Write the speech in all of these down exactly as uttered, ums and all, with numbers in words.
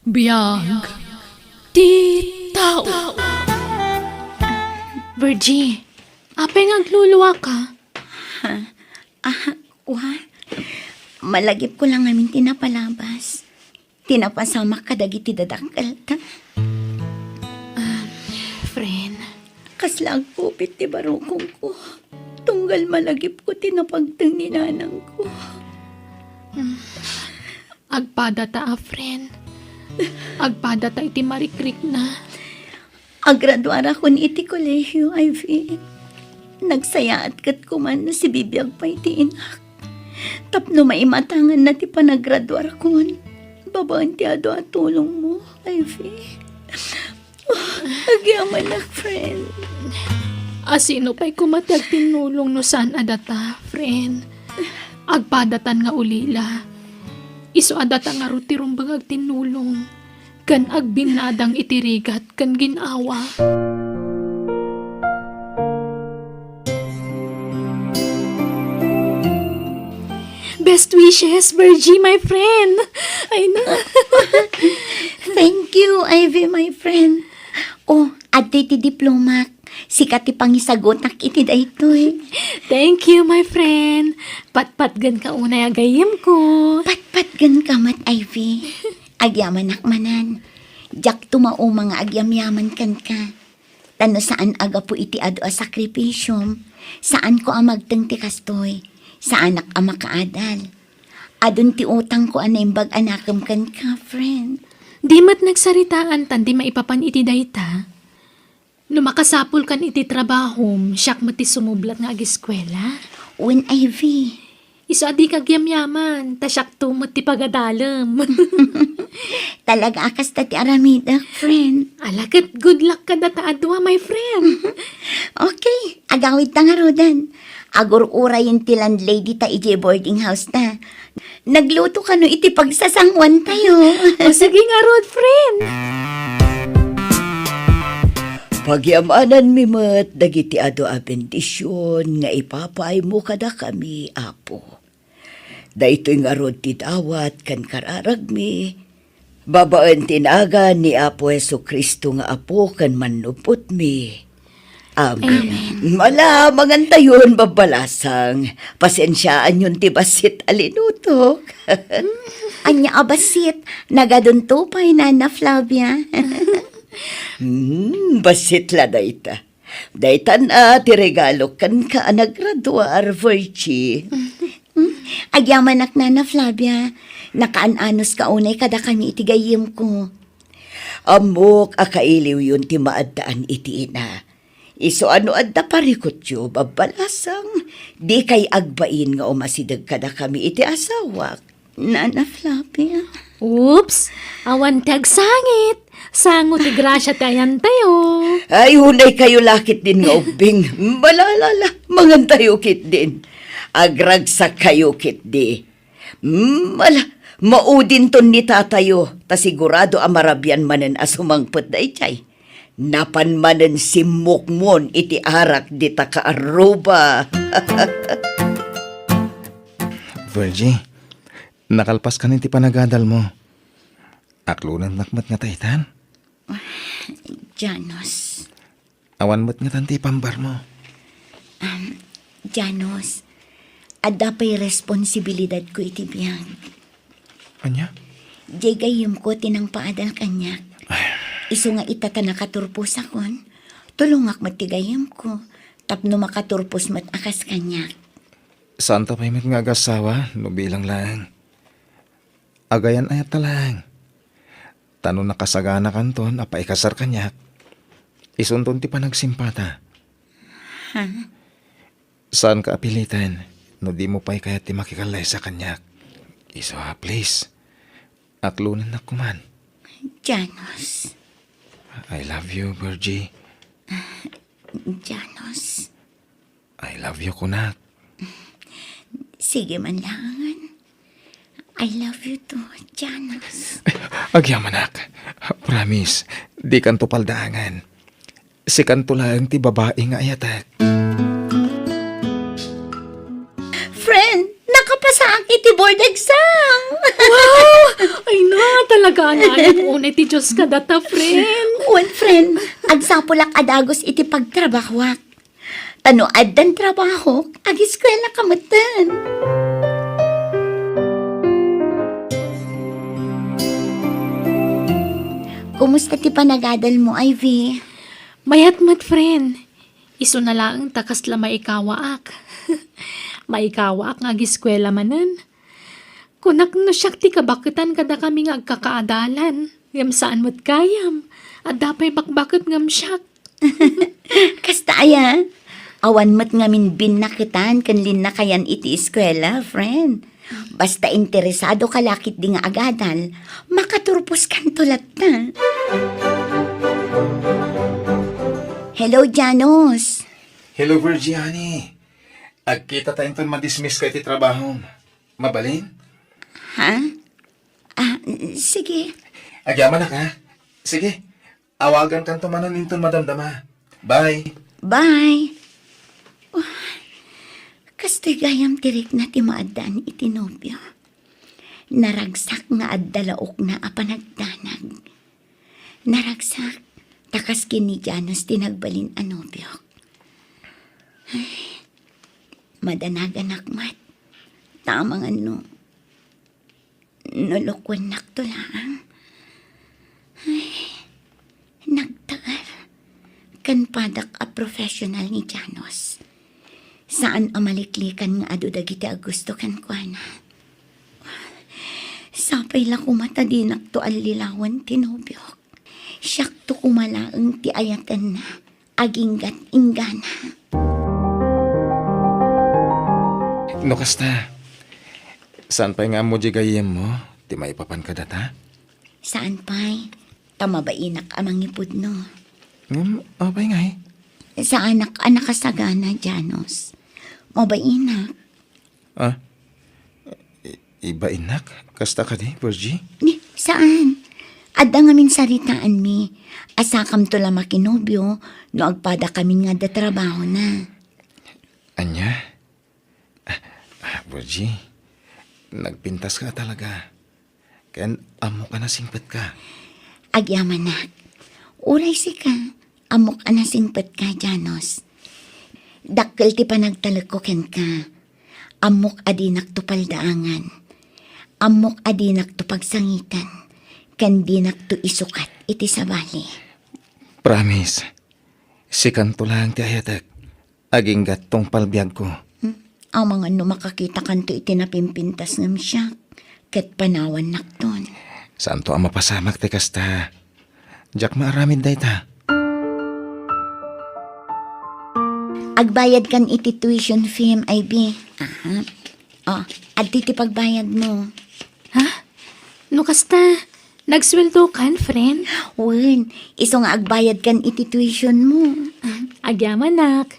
Biag ti tao. Virgie, apay nga agluluaka? Ha? Ah, wa? Malagipko lang ngamin ti napalabas. Ti napasamak kadagiti dadakkelta. Ah, friend. Kasla agkupit ti barukongko. Tunggal malagipko ti napagteng ni nanangko. Mm. Agpadata a friend. Agpadata iti marikrikna. Agraduarakon iti kolehio, Ivy. Nagsayaat ket kuman no sibibiag pay ti inak. Tapno maimatanganna ti panagraduarakon babaen ti adu a tulongmo, Ivy. Oh, agyamanak, friend. A sino pay koma ti agtinnulong no saan a data, friend? Agpadatan nga ulila. Isu a data ngarud ti rumbeng agtinnulong ken agbinnadang iti rigat ken gin-awa. Best wishes, Virgie, my friend. Ay na. Thank you, Ivy, my friend. Oh, adtoy ti diplomak. Sika ti pangisagutak iti daytoy. Thank you, my friend. Patpatgen ka unay a gayyemko. Patpatgen ka met, Ivy. Agyamanak manen. Diak tumauma nga agyamyaman kenka. Ta no saan a gapu iti adu a sakripisiom, saanko a magteng ti kastoy. Saanak a makaadal. Adun ti utangko a naimbag a nakem kenka, friend. Di met nagsaritaan tan di maipapan iti dayta. No makasapulkan iti trabahom, siak met ti sumublat nga agiskuela. Wen, Ivy. Isu a dika agyamyaman, ta siakto met ti pagadalem. Talaga a kasta ti aramidek, friend. Ala ket good luck kadata a dua, my friend. Okay, agawidta ngaruden. Agur-urayen ti landlady ta idiay boarding house ta. Nagluto kano iti pagsasanguan tayo. O, sige ngarud, friend. Pagyamananmi met dagiti adu a bendision nga ipapaaymo kadakami, Apo. Daytoy ngarud ti dawat ken kararagmi, babaen ti nagan ni Apo Jesu-Cristo nga Apo ken Mannupotmi. Amen. Amen. Ala, mangantayon, babbalasang. Pasensiaanyon ti bassit a linutok. Ania a bassit? Nagadunto pay, Nana Flavia. Hmm, bassit la dayta. Daytan a ti regalo kenka a nagraduar, Virgie. Hmm? Agyamanak, Nana Flavia. Nakaan-anos ka unay kadakami iti gayyemko. Ammok a kailiwyon ti maaddaan iti ina. Isu a no adda parikutyo, babbalasang, dikay agbain nga umasideg kadakami iti asawak. Nana Flavia. Oops! Awan ti agsangit! Sango ti grasia ti ayantayo. Ay, unay kayo lakit din nga ubbing. Malalala, mangantayo kit din. Agragsak kayo kit di. Mm, ala, maudinton ni tatayo, ta sigurado a marabian manen a sumangpet daydiay. Napan manen simmukmon iti arak dita kaarruba. Virgie, nakalpas kan iti panagadalmo. Aklonennak met nga taitan? Janos. Awan met ngatan ti pambarmo. Um, Janos, adda pay responsibilidadko iti biag. Ania? Diay gayyemko ti nangpaadal kaniak. Ay. Isu nga ita ta nakaturposakon, tulongak met ti gayyemko, tapno makaturpos met a kas kaniak. Saanta pay met nga agasawa no bilang laeng. Agayan-ayatta laeng. Ta no nakasaganakanton a paikasar kaniak, isunton ti panagsimpata. Ha? Saanka a piliten no dimo pay kayat ti makikallaysa kaniak. Isu a, please. Aklonennak koman. Janos. I love you, Virgie. Janos. I love you, kunak. Sige man laengen. I love you too, Janos. Agyamanak. Promise, dikanto paldaangen. Sikanto laeng ti babai nga ayatek. Friend, nakapasaak Iti board exam. Wow! Ay na, talaga, naayat unay ti Dios kadata, friend. Wen, friend, agsapulak a dagus iti pagtrabahoak. Ta no addan trabahok, agiskuelaka metten. Kumusta ti panagadal mo, Ivy? Mayat met, friend. Isuna laeng ta kasla maikawaak. Maikawaak nga agiskuela manen. Kunak no siak ti kabaketan kadakami nga agkakaadalan, ngem saan met gayam. Adda pay bakbaket ngem siak. Kasta aya, awan met ngamin binnaketan ken linnakayan iti eskuela, friend. Basta interesado ka la ketdi nga agadal, makaturposkanto latta. Hello, Janos. Hello, Virgie, honey. Agkita ta inton madismiss ka iti trabahom. Mabalin? Ha? Ah, sige. Agyamanak, ha? Sige. Awagankanto manen inton madamdama. Bye. Bye. Oh, kastoy gayam ti rikna ti maaddaan iti nobio. Naragsak nga adda laokna a panagdanag. Naragsak, ta kas ken ni Janos ti nagbalin a nobiok. Ay, madanaganak met. Ta amangan no, no lukuennakto laeng. Ay, nagtaer. Ken padak a professional ni Janos. Saan a maliklikan nga adu dagiti a gusto kenkuana. Sapay la koma ta dinakto allilawan ti nobiok. Siakto koma laeng ti ayatenna, aginggat inggana. No kasta, saan pay nga ammo di gayyemmo ti maipapan kadata? Saan pay, ta mabainak a mangipudno. Ngem, apay ngay? Saanak a nakasagana, Janos. Mabainak. Ah? I-, ibainak? Kasta kadi, Virgie? Ni, saan? Adda ngamin saritaanmi. Asakamto la makinobio no agpada kamin nga adda trabahona. Ania? Ah, ah, Virgie, nagpintaska talaga. Ken ammok a nasingpetka. Agyamanak. Uray sika, ammok a nasingpetka, Janos. Dakkel ti panagtalekko kenka. Ammok a dinakto paldaangan. Ammok a dinakto pagsangiten. Ken dinakto isukat iti sabali. Promise. Sikanto laeng ti ayatek. Aginggat tungpal biagko. Hmm? Amangan no makakitakanto iti napimpintas ngem siak, ket panawannakton. Saanto a mapasamak ti kasta. Diak maaramid dayta. Agbayadkan iti tuition fee, Ivy. Aha. Oh, adtoy ti pagbayadmo. Ha? No kasta, nagsueldokan, friend? Wen, isu nga agbayadkan iti tuitionmo. Ah, agyamanak.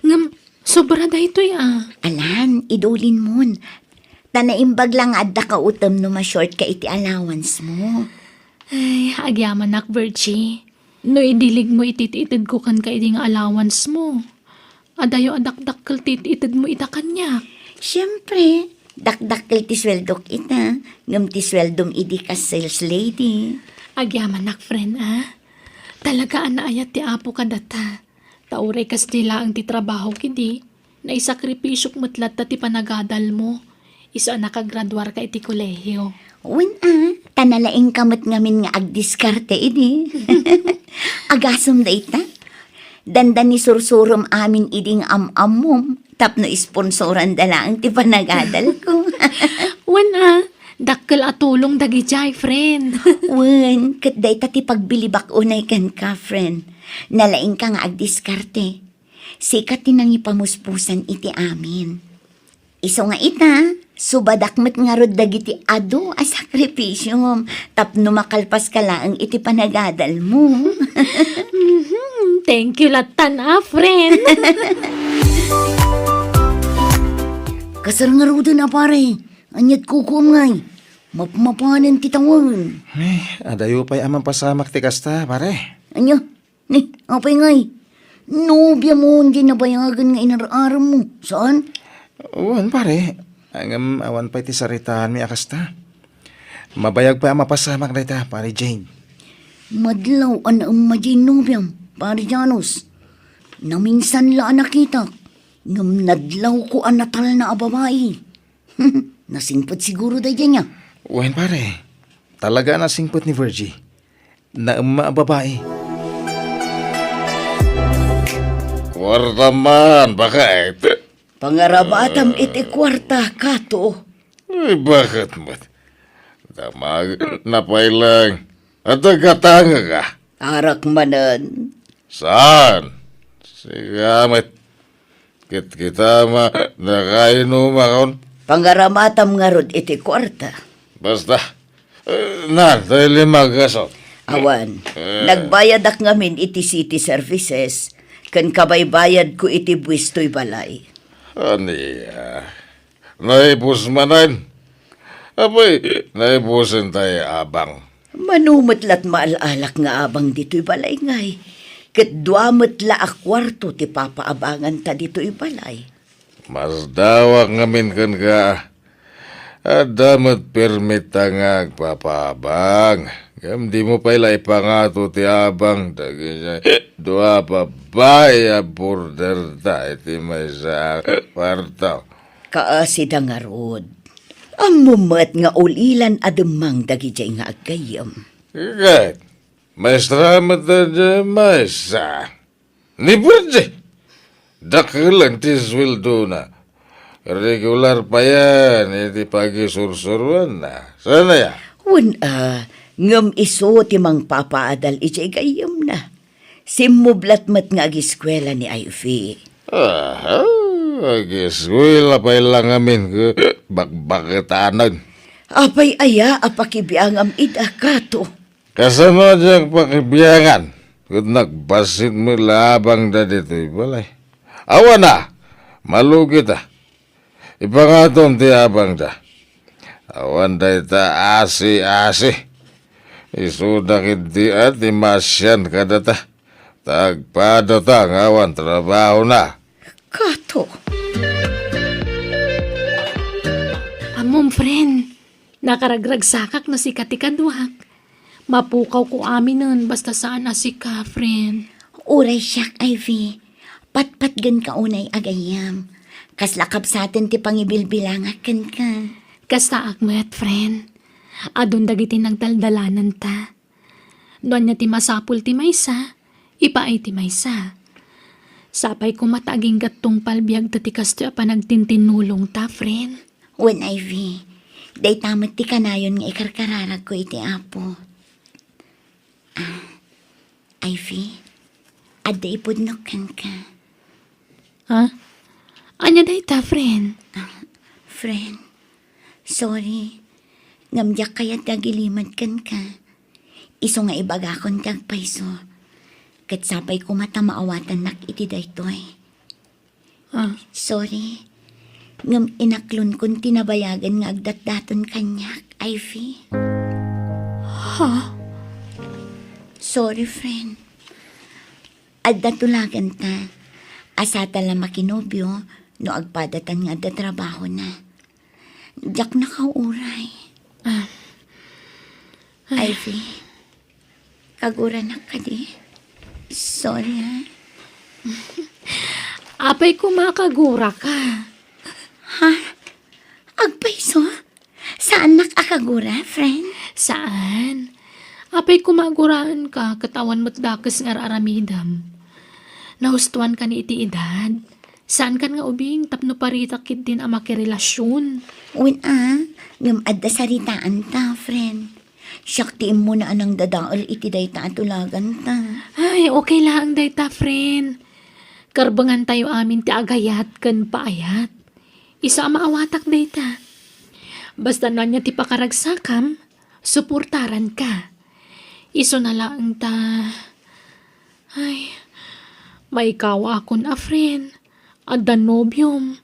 Ngem, sobra daytoy, ah. Alan, idulinmon. Ta naimbag la nga adda kautem no ma-short ka iti allowance mo. Ay, agyamanak, Virgie. No idiligmo iti itedko kenka idi nga allowance mo, adayo a dakdakkel ti itedmo ita kaniak. Siempre, dakdakkel ti sueldok ita, ngem ti sueldom idi kas sales lady. Agyamanak, friend, a. Talaga a naayat ti Apo kadata. Ta uray kas di laeng ti trabaho kidi, naisakripisyok met latta ti panagadalmo, isu a nakagraduarka iti kolehiyo. Wen a, ta nalaingka met ngamin nga agdiskarte idi. Agasem dayta. Dandani sursurom amin idi nga am-ammom, tapno isponsoranda laeng ti panagadalko. Wen a, dakkel a tulong dagidiay, friend. Wen, ket dayta ti pagbilibak unay kenka, friend. Nalaingka nga agdiskarte. Sika ti nangipamuspusan iti amin. Isu nga ita, subadak met ngarud dagiti adu a sakripisiom tapno makalpaska laeng iti panagadalmo. Mhm. Thank you lattan a, friend. Kasar ngaruden a, pare. Aniat kukuam ngay. Mapmapanen ti tawen. Eh, adayo pay a mapasamak ti kasta, pare. Ania? Ni, apay ngay? Nobiam diay nabayagen nga inar-arem mo, saan? Wen, pare. Ngem awan pay ti saritaanmi a kasta. Mabayag pay a mapasamak dayta, Pare Jade. Madlaw a naemma diay nobiam, Pare Janus. Naminsan la a nakitak, ngem nadlawko a natalna a babai. Nasingpet siguro daydiay, nia? Wen, pare. Talaga a nasingpet ni Virgie. Naemma a babai. Kuarta man, baket. Pangarabatam iti kuarta, Kato. Ay, baket met? Damag, napay lang. Adda gatangek a. Arak manen. Saan? Sika met. Kitkita ma, nakainumakon. Pangaramatam ngarud iti kuarta. Basta. Eh, na, tayo lima gaso. Awan, eh, nagbayadak ngamin iti city services, ken kabaybayadko iti buis toy balay. Ania? Naibus manen? Apay, naibusen tayo abang. Mano met lat maal-alak nga abang ditoy balay ngay, ket dua met la a kuarto ti papaabanganta ditoy balay. Masdawak ngamin kenka. Adda met permitta nga agpapaabang. Ngem dimo pay la ipangato ti abang dagiti dua a babbai a borderta iti maysa a kuarto. Kaasida ngarud. Ammom met nga ulilan a demmang dagidiay nga aggayyem. Ket, maestra met daydiay maysa. Ni Virgie, dakkel ti sueldona. Regular payen iti pagisursuroanna. Saan aya? Wen a, ngem isu ti mangpapaadal idiay gayyemna. Simmublat met nga agiskuela ni Ivy. Aha, agiskuela pay la ngamin ket bakbaketanen. Apay aya a pakibiangam ida, Kato? Kasano a diak pakibiangan ket nagbassit met la abangda ditoy balay? Awan a, malugita. Ipangatom ti abangda. Awan dayta asi-asi. Isuda ketdi a ti maasian kadata. Ta agpadata nga awan trabahona. Kato. Ammom, friend, nakaragragsakak no sika ti kaduak. Mapukawko aminen basta saan a sika, friend. Uray siak, Ivy. Patpatgenka unay a gayyem. Kasla kabsaten ti pangibilbilangak kenka. Kastaak met, friend. Adun dagiti nagdaldalananta. No ania ti masapul ti maysa, ipaay ti maysa. Sapay koma ta agingga't tungpal biagta ti kastoy a panagtintinnulongta, friend. Wen, Ivy, dayta met ti kanayon nga ikarkararagko iti Apo. Ah, Ivy, adda ipudnok kenka. Ha? Ania dayta, friend? Ah, friend, sorry. Ngem diak kayat nga agilimed kenka. Isu nga ibagakon ti agpayso. Ket sapay koma ta maawatannak iti daytoy. Ah. Sorry. Ngem inaklonkon ti nabayagen nga agdatdaton kaniak, Ivy. Ha? Sorry, friend. Adda tulaganta. Asatan la makinobio no agpadatan nga adda trabahona. Diak nakauray. Ah. Ivy, kaguranak kadi? Sorry, ha? Apay koma kaguraka? Ha? Agpayso? Saannak a kagura, friend? Saan. Apay koma aguraenka ket awan met dakes nga ar-aramidem. Nahustoankan iti edad. Saankan nga ubing tapno paritak ketdin a makirelasion. Wen a, ngem adda saritaanta, friend. Siak ti immuna a nangdadael iti dayta a tulaganta. Ay, okay laeng dayta, friend. Karbengantayo amin ti agayat ken paayat. Isu a maawatak dayta. Basta no ania ti pakaragsakam, suportaranka. Isuna laeng ta, ay, maikawaakon a friend. Adda nobiom.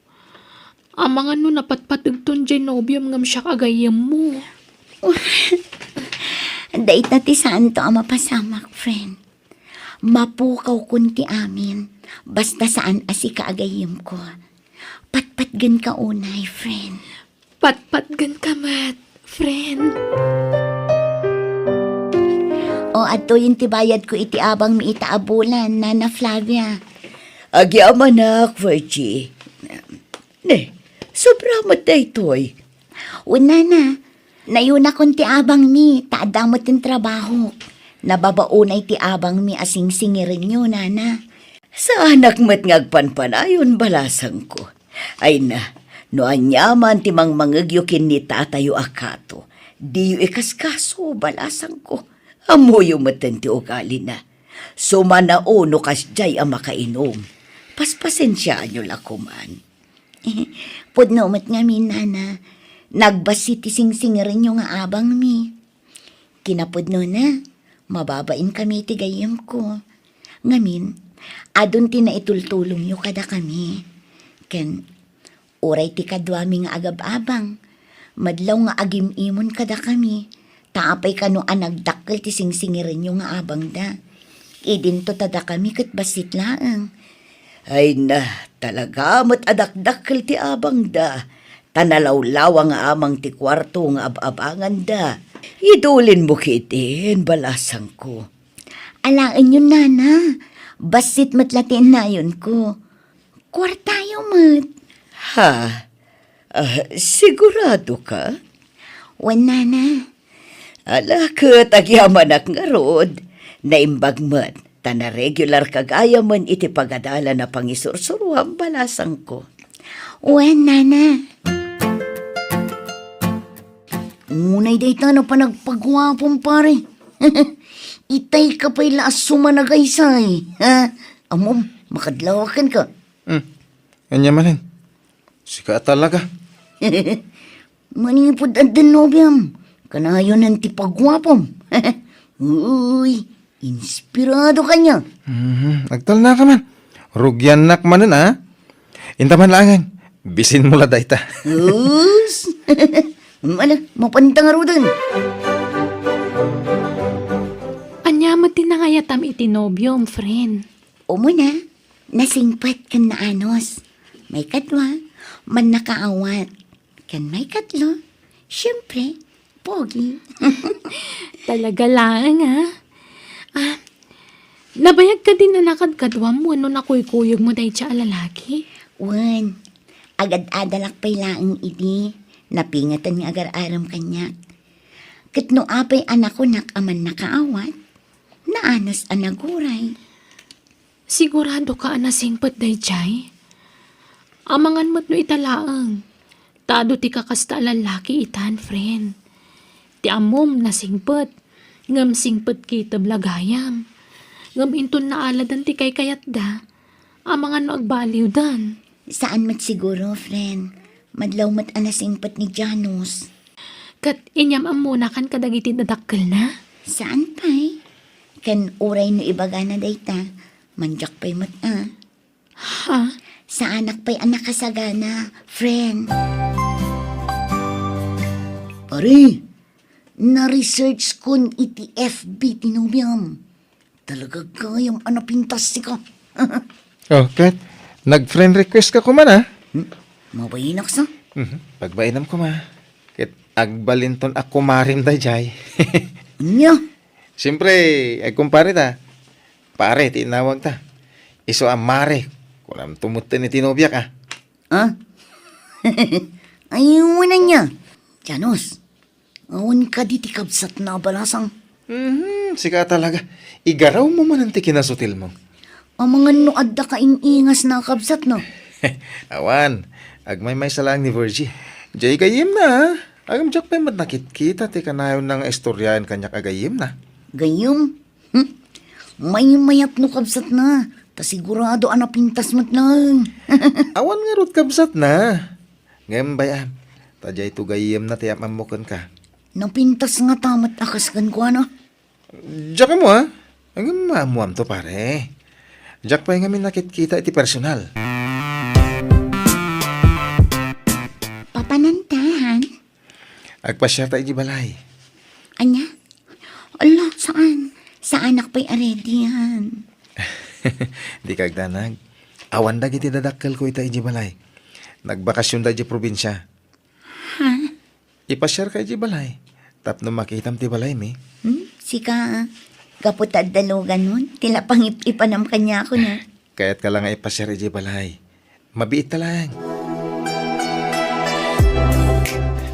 Amangan no napatpategton jay nobiom ngem siak a gayyemmo. Dayta ti saanto a mapasamak, friend. Mapukawkon ti amin, basta saan a sika a gayyemko. Patpatgenka unay, friend. Patpatgen ka met, friend. O, adtoyen ti bayadko iti abangmi ita a bulan, Nana Flavia. Agyamanak, Virgie. Ne, sobra met daytoy. Wen, Nana, nayunakon ti abangmi, ta adda met ti trabahok. Nababaonay ti abangmi a singsingirenyo, Nana. Saanak met nga agpanpanayon, balasangko. Ay na, no aniaman ti mangmangegyo ken ni tatayo a kato, diyo ikaskaso, balasangko. Ammoyo metten ti ugalina. Sumanao no kasdiay a makainom. Paspasensiaanyo la koman. Pudno met ngamin, Nana. Nagbassit ti singsingirenyo nga abangmi. Kinapudnona, mababainkami iti gayyemko. Ngamin, adun ti naitultulongyo kadakami. Ken, uray ti kaduami nga agab-abang, madlaw nga agim-imon kadakami, ta apay kano a nagdakkel ti singsingirenyo nga abangda. Idinto ta dakami ket bassit laeng. Ay na, talaga met a dakdakkel ti abangda, ta nalawlawa nga amang ti kuarto nga ab-abanganda. Idulinmo ketdin, balasangko. Alaenyo, Nana. Bassit met la ti innayonko. Kuartayo met. Ha? Ah, sigurado ka? Wen, Nana. Ala, ket agyamanak ngarud. Naimbag met, ta naregular ka gayamen iti pagadalan a pangisursuruam, balasangko. Wen, Nana. Unay dayta no panagpaguapom, pare. Itay ka pay la a sumanagaysay, ha? Ammom, makadlawak kenka. Hmm. Ania manen? Sika a talaga. Manipud addan nobiam, kanayonan ti paguapom. Uy, inspirado ka niya. Mhm, agtalna ka man. Rugiannak manen, a. Inta man laengen, bisinmo la dayta. Us! Ala, mapanta ngaruden. Ania met ti nangayatam iti nobiom, friend? Umuna, nasingpet ken naanus. Maikadua, mannakaawat. Ken maikatlo, siempre, pogi. Talaga laeng, ha? Ah, nabayag kadin a nakadkaduam wenno nakuykuyogmo dayta a lalaki? Wen, agad-adalak pay laeng idi, napingatan nga agar-arem kaniak. Ket no apay a nakunak a mannakaawat, naanus a naguray. Sigurado ka a nasingpet daydiay? Amangan met no ita laeng, ta adu ti kakasta a lallaki itan, friend. Ti ammom, nasingpet, ngem singpet kitem la gayam. Ngem inton naaladan ti kaykayatda, amangan no agbaliwdan. Saan met siguro, friend. Madlaw met a nasingpet ni Janus. Ket inyam-ammonakan kadagiti dadakkelna? Saan pay. Ken uray no ibagana dayta, mandiak pay met a. Ha? Saanak pay a nakasagana, friend. Pare, na-research kon iti F B ti nobiam. Talaga gayam a napintas sika. Oh, ket nag-friend request ka koma, a? Hmm? Mabainak sa? Mhm. Pagbainam koma. Ket agbalinton a kumarim daydiay. Ania? Siyempre, agkumpare ta. Pare ti inawag ta. Isu a mare, kunam tumutton iti nobiak, a. Ah? Ay, wala niya. Janus, awan kadi ti kabsatna a balasang. Mhm, sika talaga. Igarawmo manen ti kinasutilmo. Amangan no adda ka in-ingasna a kabsatna. Awan, agmaymaysa laeng ni Virgie. Jay gayyemna, a. Agam diak pay met nakitkita ti kanayonna nga istoriaen kaniak a gayyemna. Gayyem? Hmm? Maymayat no kabsatna, ta sigurado a napintas met laeng. Awan ngarud kabsatna. Ngem bay-am, ta jayto gayyemna ti am-ammo kenka. Napintas ngata met a kas kenkuana. Diak ammo, a. Ngem maammoamto, pare. Diak pay ngamin nakitkita iti personal. Papananta, han? Agpasiarta iti balay. Ania? Ala, saan? Saanak pay a ready, han? Dika agdanag. Awan dagiti dadakkelko ita iti balay. Nagbakasionda iti probinsia. Ha? Ipasiarka idiay balay tapno makitam ti balaymi. Hmm? Sika, ah. Gapu ta adda luganon, ti lapangip-ipanam kaniako na. Kayatka la nga ipasiar idiay balay. Mabiitta laeng.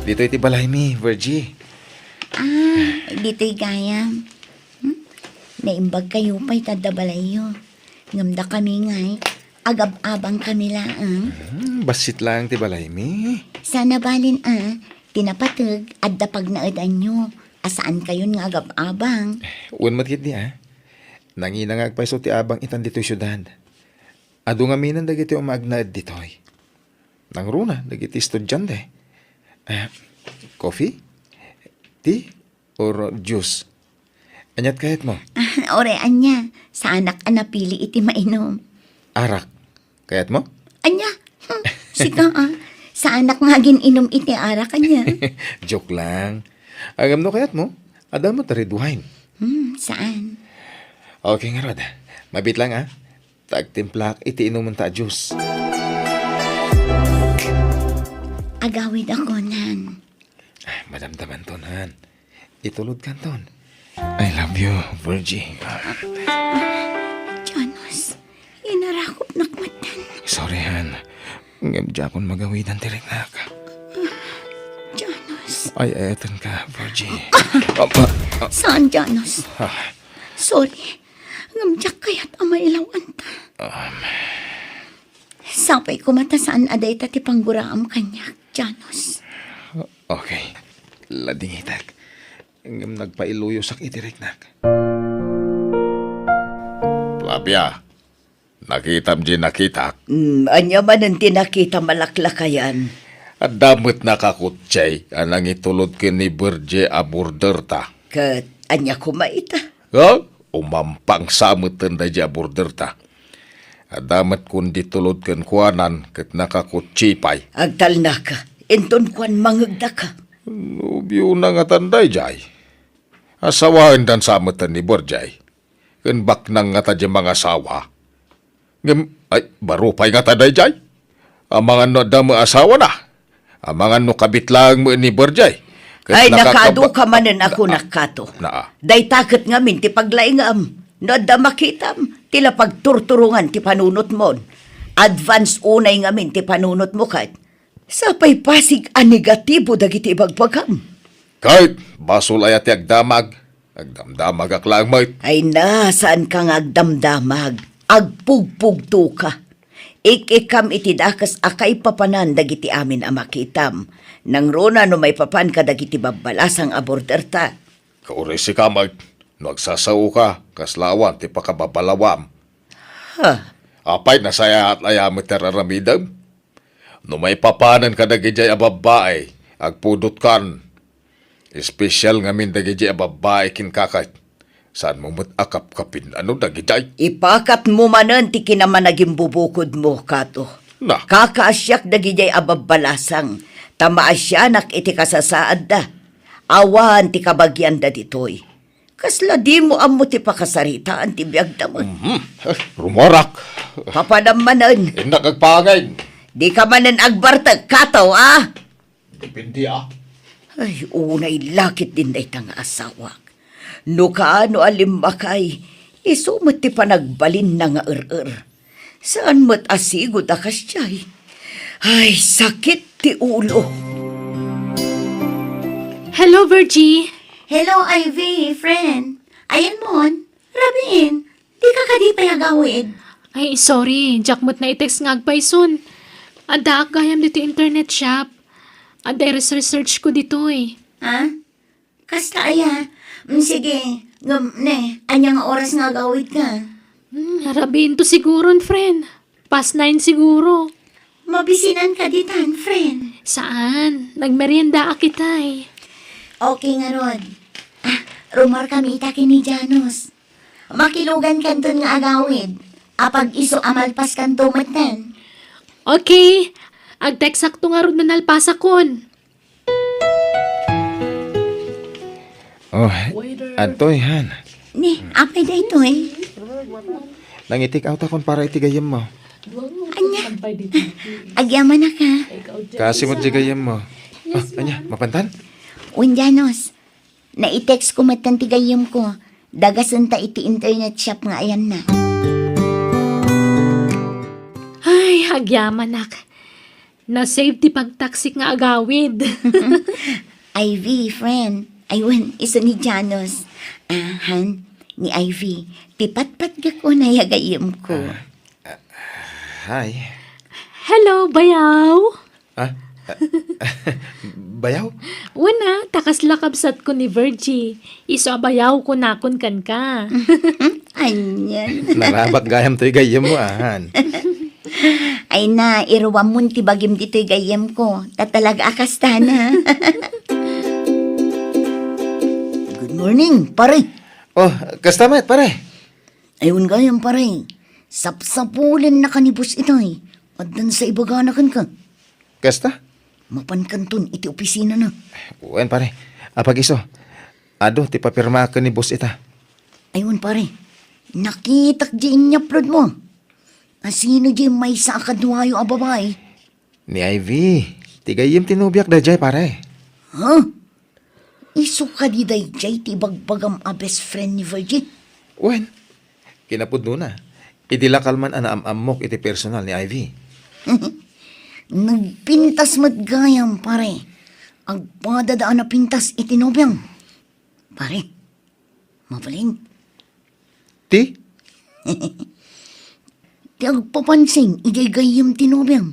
Ditoy ti balaymi, Virgie. Ah, ditoy gayam. Hmm? Naimbag kayo pay ta adda balayyo. Ngem dakami ngay, agab-abang kami laeng. Hmm, bassit laeng ti balaymi. Sana balin a, ti napateg, adda pagnaedanyo, a saan kayon nga agab-abang. Wen met ketdi a. Nangina nga agpayso ti abang itan ditoy siudad. Adu ngaminen dagiti umagnaed ditoy. Nangruna dagiti estudiante. Ah, coffee? Tea? Or juice? Aniat kayatmo? Ah, ore, ania, saanak a napili iti mainom. Arak. Kayatmo? Ania? Hmm, sika, ah. Saanak nga agin-inum iti arak, ania? Joke lang. Ngem no kayatmo, adda met red wine. Hmm, saan? Okay, ngarud. Mabiit lang, ah. Ta agtimplaak iti inumenta a juice. Agawid a kunan. Ay, madamdamanton, han. Itulodkanton. I love you, Virgie. Janos, inarakopnak met. Sorry, han. Ngem diakon magawidan ti riknak. Janos. Ay, ayatenka, Virgie. Apa? Saan, Janos? Ah. Sorry. Ngem diak kayat a mailawanta. Um. Sapay koma ta saan a dayta ti pangguraam kaniak, Janos. Okay. Ladingitak. Ngem nagpailuyosak iti riknak. Flavia, nakitam di nakitak? Mm, ania manen ti nakitam a laklakayan? Adda met nakakutsay a nangitulod ken ni Virgie a borderta. Ket ania koma ita? Ha? Umampang sa metten daydi a borderta. Adda met kundi tulod kenkuanan ket nakakutsay pay. Agtalnaka, inton kuan mangegdaka. Nobiona ngatan daydiay. Asawaendan sa metten ni Virgie. Ken baknang ngata di mangasawa. Ngem, ay, baro pay ngata daydiay. Amangan no adda met asawana. Amangan no kabit laeng met ni Virgie. Ket ay, nakakaba-, nakaadu ka manen a kunak, Kato. Naa. Dayta ket ngamin ti paglaingam. No adda makitam, ti la pagturturongan ti panunotmon. Advance unay ngamin ti panunotmo ket. Sapay pasig a negatibo dagiti ibagbagam. Ket basol aya ti agdamag? Agdamdamagak laeng met. Ay na, saanka nga agdamdamag. Agpugpugtoka. Ik-ikkam iti dakes a kaipapanan dagiti amin a makitam. Nangruna no maipapan kadagiti babbalasang a borderta. Kauray sika met, no agsasaoka, kasla awan ti pakababalawam. Ha? Apay, nasayaat aya met ti ar-aramidem? No maipapanen kadagidiay a babbai, agpudotkan. Espesyal ngamin dagidiay a babbai kenka ket saanmo met a kapkapin-ano dagidiay. Ipakatmo manen ti kinamanagimbubukodmo, Kato. Na. Kakaasiak dagidiay a babbalasang, ta maasianak iti kasasaadda. Awan ti kabagianda ditoy. Kasla dimo ammo ti pakasaritaan ti biagda met. Mhm. Eh, rumorak. Papanam manen. Innak agpangin. Dika manen agbartek, Kato, a? Depende, a. Ay, unay lakit din dayta nga asawak. No kaano a limmakay, isu met ti panagbalinna nga er-er. Saan met a sigud a kasdiay. Ay, sakit ti ulo. Hello, Virgie. Hello, Ivy, friend. Ayanmon, Rabin, dika kadi pay agawid? Ay, sorry. Diak met naitext nga agpayson. Addaak gayam ditoy internet shop. Adda ires-research ko ditoy. Ha? Kasta aya? Mm, sige. Ngem, ne, ania nga oras nga agawidka? Hmm, rabiin to siguron, friend. Past nine siguro. Mabisinanka ditan, friend. Saan? Nagmeriendaak itay. Okay ngarud. Ah, rummuarkami ita ken ni Janos. Makilugankanton nga agawid. Apag isu a malpaskanto metten. Okay. Agtextakto ngarud no nalpasakon. Oh, adtoy, han. Ni, apay daytoy? Nangi-take out akon para iti gayyemmo. Ania? Agyamanaka. Kaasi met di gayyemmo. Ah, ania, mapantan? Wen, Janos, nai-text ko metten ti gayyemko. Dagasenta iti internet shop nga ayanna. Ay, agyamanak. Na-save ti pagtaksik nga agawid. Ivy, friend. Ay, wen, isu ni Janos. Ah, han, ni Ivy. Ti patpatgak unay a gayyemko. Ah, ah, hi. Hello, bayaw. Ah? Bayaw? Wen a, ta kasla kabsatko ni Virgie. Isu a bayaw kunakon kenka. Anian. Narabak gayam toy gayyemmo, ahan. Ay na, iruammon ti bagim ditoy gayyemko. Ta talaga a kastana. Good morning, pare. Oh, kasta met, pare. Ay, wen gayam, pare. Sapsapulennaka ni boss itay. Addan sa ibagana kenka. Kasta? Mapankanton iti opisinana. Wen, pare. Apag-isu, adu ti papirmaken ni boss ita. Ay, wen, pare. Nakitak di inyapload mo. Asino di maysa a kaduayo a babai? Ni Ivy. Ti gayyem ti nobiak daydiay, pare. Ha? Isu kadi daydiay ti ibagbagam a best friend ni Virgie? Wen, kinapudnona, idi lakal man a naam-ammok iti personal ni Ivy. Nagpintas met gayam, pare. Agpadada a napintas iti nobiam. Pare, mabalin. Ti? Ti agpapansin, idiay gayyem ti nobiam.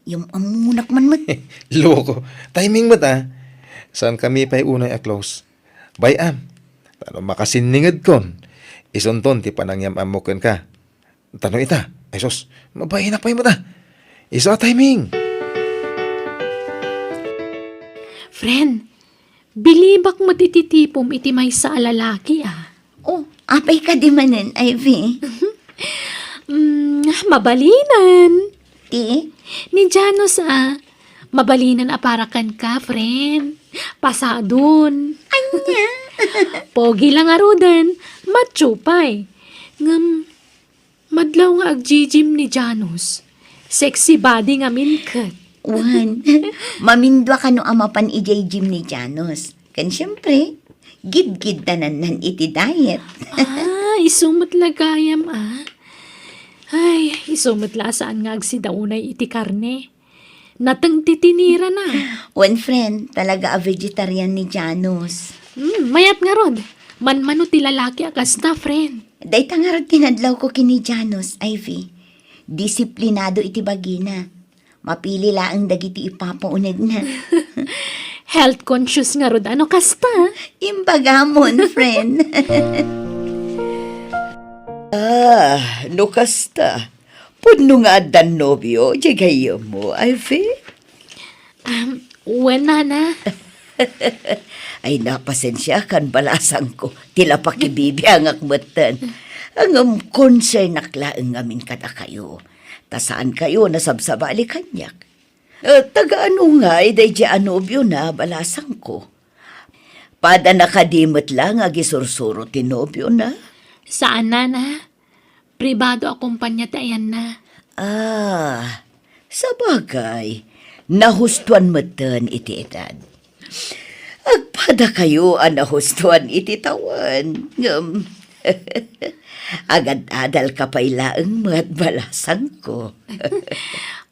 Yam-ammonak man met. Loko. Timing met, a. Saankami pay unay a close. Bay-am. Ta no makasinningedkon, isunton ti panangyam-ammo kenka. Ta no ita, ay sus, mabainak pay met, a. Isu a timing. Friend, bilibak met iti tipom iti maysa a lalaki, a. Oh, apay kadi manen, Ivy? Mm, mabalinen. Ti? Ni Janos, a. Mabalinen a para kenka, friend. Pasadon. Ania? Pogi la ngaruden, macho pay. Ngem, madlaw nga agjijim ni Janos. Sexy body ngamin ket. Wen, mamindua kano a mapan idiay gym ni Janos. Ken siempre, gidgiddanannan iti diet. Ah, isu met la gayam, a. Ay, isu met la a saan nga agsida unay iti karne. Nateng ti tinirana. Wen, friend, talaga a vegetarian ni Janos. Hmm, mayat ngarud. Manmano ti lalaki a kasta, friend. Dayta ngarud ti nadlawko ken ni Janos, Ivy. Disiplinado iti bagina. Mapili laeng dagiti ipapaunegna. Health conscious ngarud a no kasta. Imbagamon, friend. Ah, no kasta. Pudno nga addan nobio, diay gayyemmo, Ivy? Um, wen, nana. Ay, napasensiakan, balasangko. Ti la pakibibiangak metten. Ngem konsernak laeng ngamin kadakayo. Ta saankayo nasabsabali kaniak. Eh, taga-ano ngay daydiay a nobiona, balasangko? Padana kadi met la nga agisursuro ti nobiona? Saan, nana. Pribado a kompania ti ayanna. Ah, sabagay, nahustoan metten iti edad. Agpadakayo a nahustoan iti tawen, ngem agad-adalka pay laeng met, balasangko.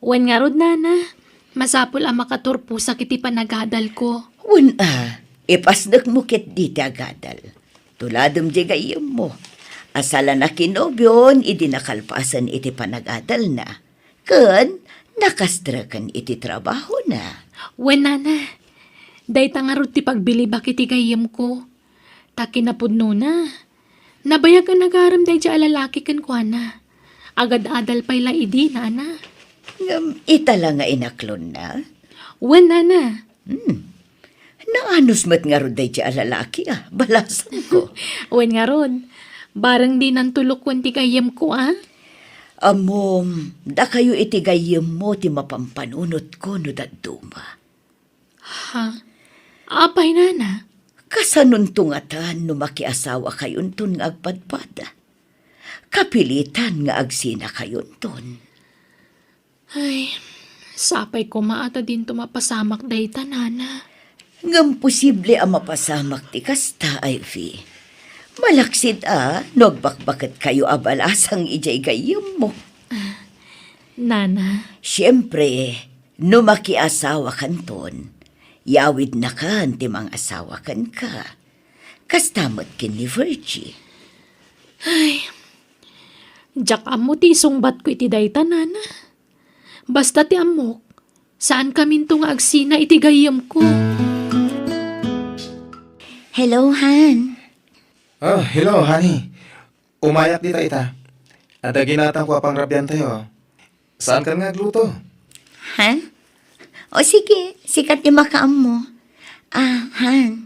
Wen ngarud, nana, masapul a makaturposak iti panagadalko. Wen a, ipasdekmo ketdi ti agadal. Tuladem diay gayyemmo a sala nakinubion idi nakalpasen iti panagadalna, ken nakastreken iti trabahona. Wen, nana, dayta ngarud ti pagbilibak iti gayyemko. Ta kinapudnona, nabayag a nagarem daydiay a lalaki kenkuana. Agad-adal pay la idi, nana. Ngem ita la nga inaklonna? Wen, nana. Hmm. Naanus met ngarud daydiay a lalaki, a, balasangko. Wen ngarud, bareng dinanto lokoen ti gayyemko, a? Ammom, dakayo iti gayyemmo ti mapampanunotko no dadduma. Ha? Apay, nana? Kasanonto ngatan no makiasawakayonton nga agpadpada? Kapilitan nga agsinakayonton. Ay, sapay koma a ta dinto mapasamak dayta, nana. Ngem posible a mapasamak ti kasta, Ivy. Malaksid a no agbakbaketkayo a balasang idiay gayyemmo. Nana. Siempre, no makiasawakanton, yawidnakan ti mangasawa kenka. Kasta met ken ni Virgie. Ay, diak ammo ti isungbatko iti dayta, Nana. Basta ti ammok, saankaminto nga agsina iti gayyemko. Hello, Han. Ah, hello, honey. Umayak dita ita. Adda ginatangko a pangrabiantayo. Saankan nga agluto? Ha? O sige, sika ti makaammo. Ah, Han.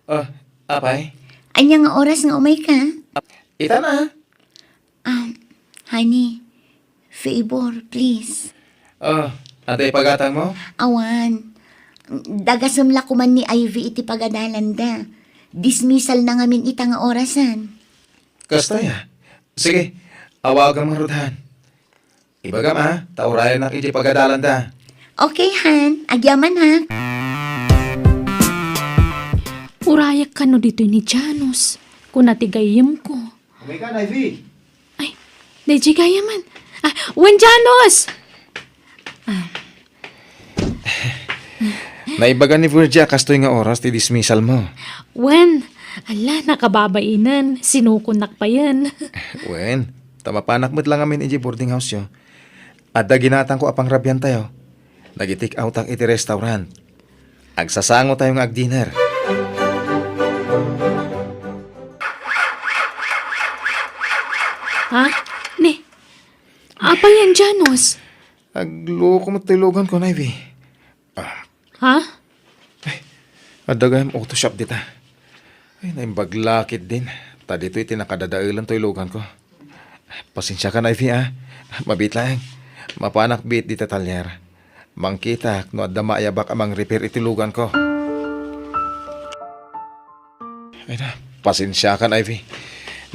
Oh, apay? Ania nga oras nga umayka? Ita na. Ah, honey, favor, please. Oh, adda ipagatangmo? Awan. Dagasem la koman ni Ivy iti pagadalanda. Dismissal na ngamin ita nga orasan. Kasta ya? Sige, awagam ngarud, Han. Ibagam a, ta urayanak iti pagadalanda. Okay, Han. Agyamanak. Urayak kano ditoy ni Janus, kuna ti gayyemko. Umayka, Ivy. Ay, daydiay gayam man. Ah, wen, Janus! Ah. Naibaga ni Virgie a kastoy nga oras ti dismissal mo. Wen, ala, nakababainen. Sinukonak payen. Wen, ta mapanak met la ngamin idiay boarding house yo. Adda ginatangko a pangrabiantayo. Nag-i-take outak iti restaurant. Agsasangotayo nga agdinner. Ha? Ni, apay yan, Janus? Agluko met ti luganko, Ivy. Ah. Ha? Ay, adda gayam auto shop dita. Ay, naimbag la ketdin. Ta ditoy ti nakadadaelan toy luganko. Pasensiakan, Ivy, a. Mabiit laeng. Mapanak biit dita talyer. Mangkitak no adda maayabak a mangrepair iti luganko. Ay na, pasensiakan, Ivy.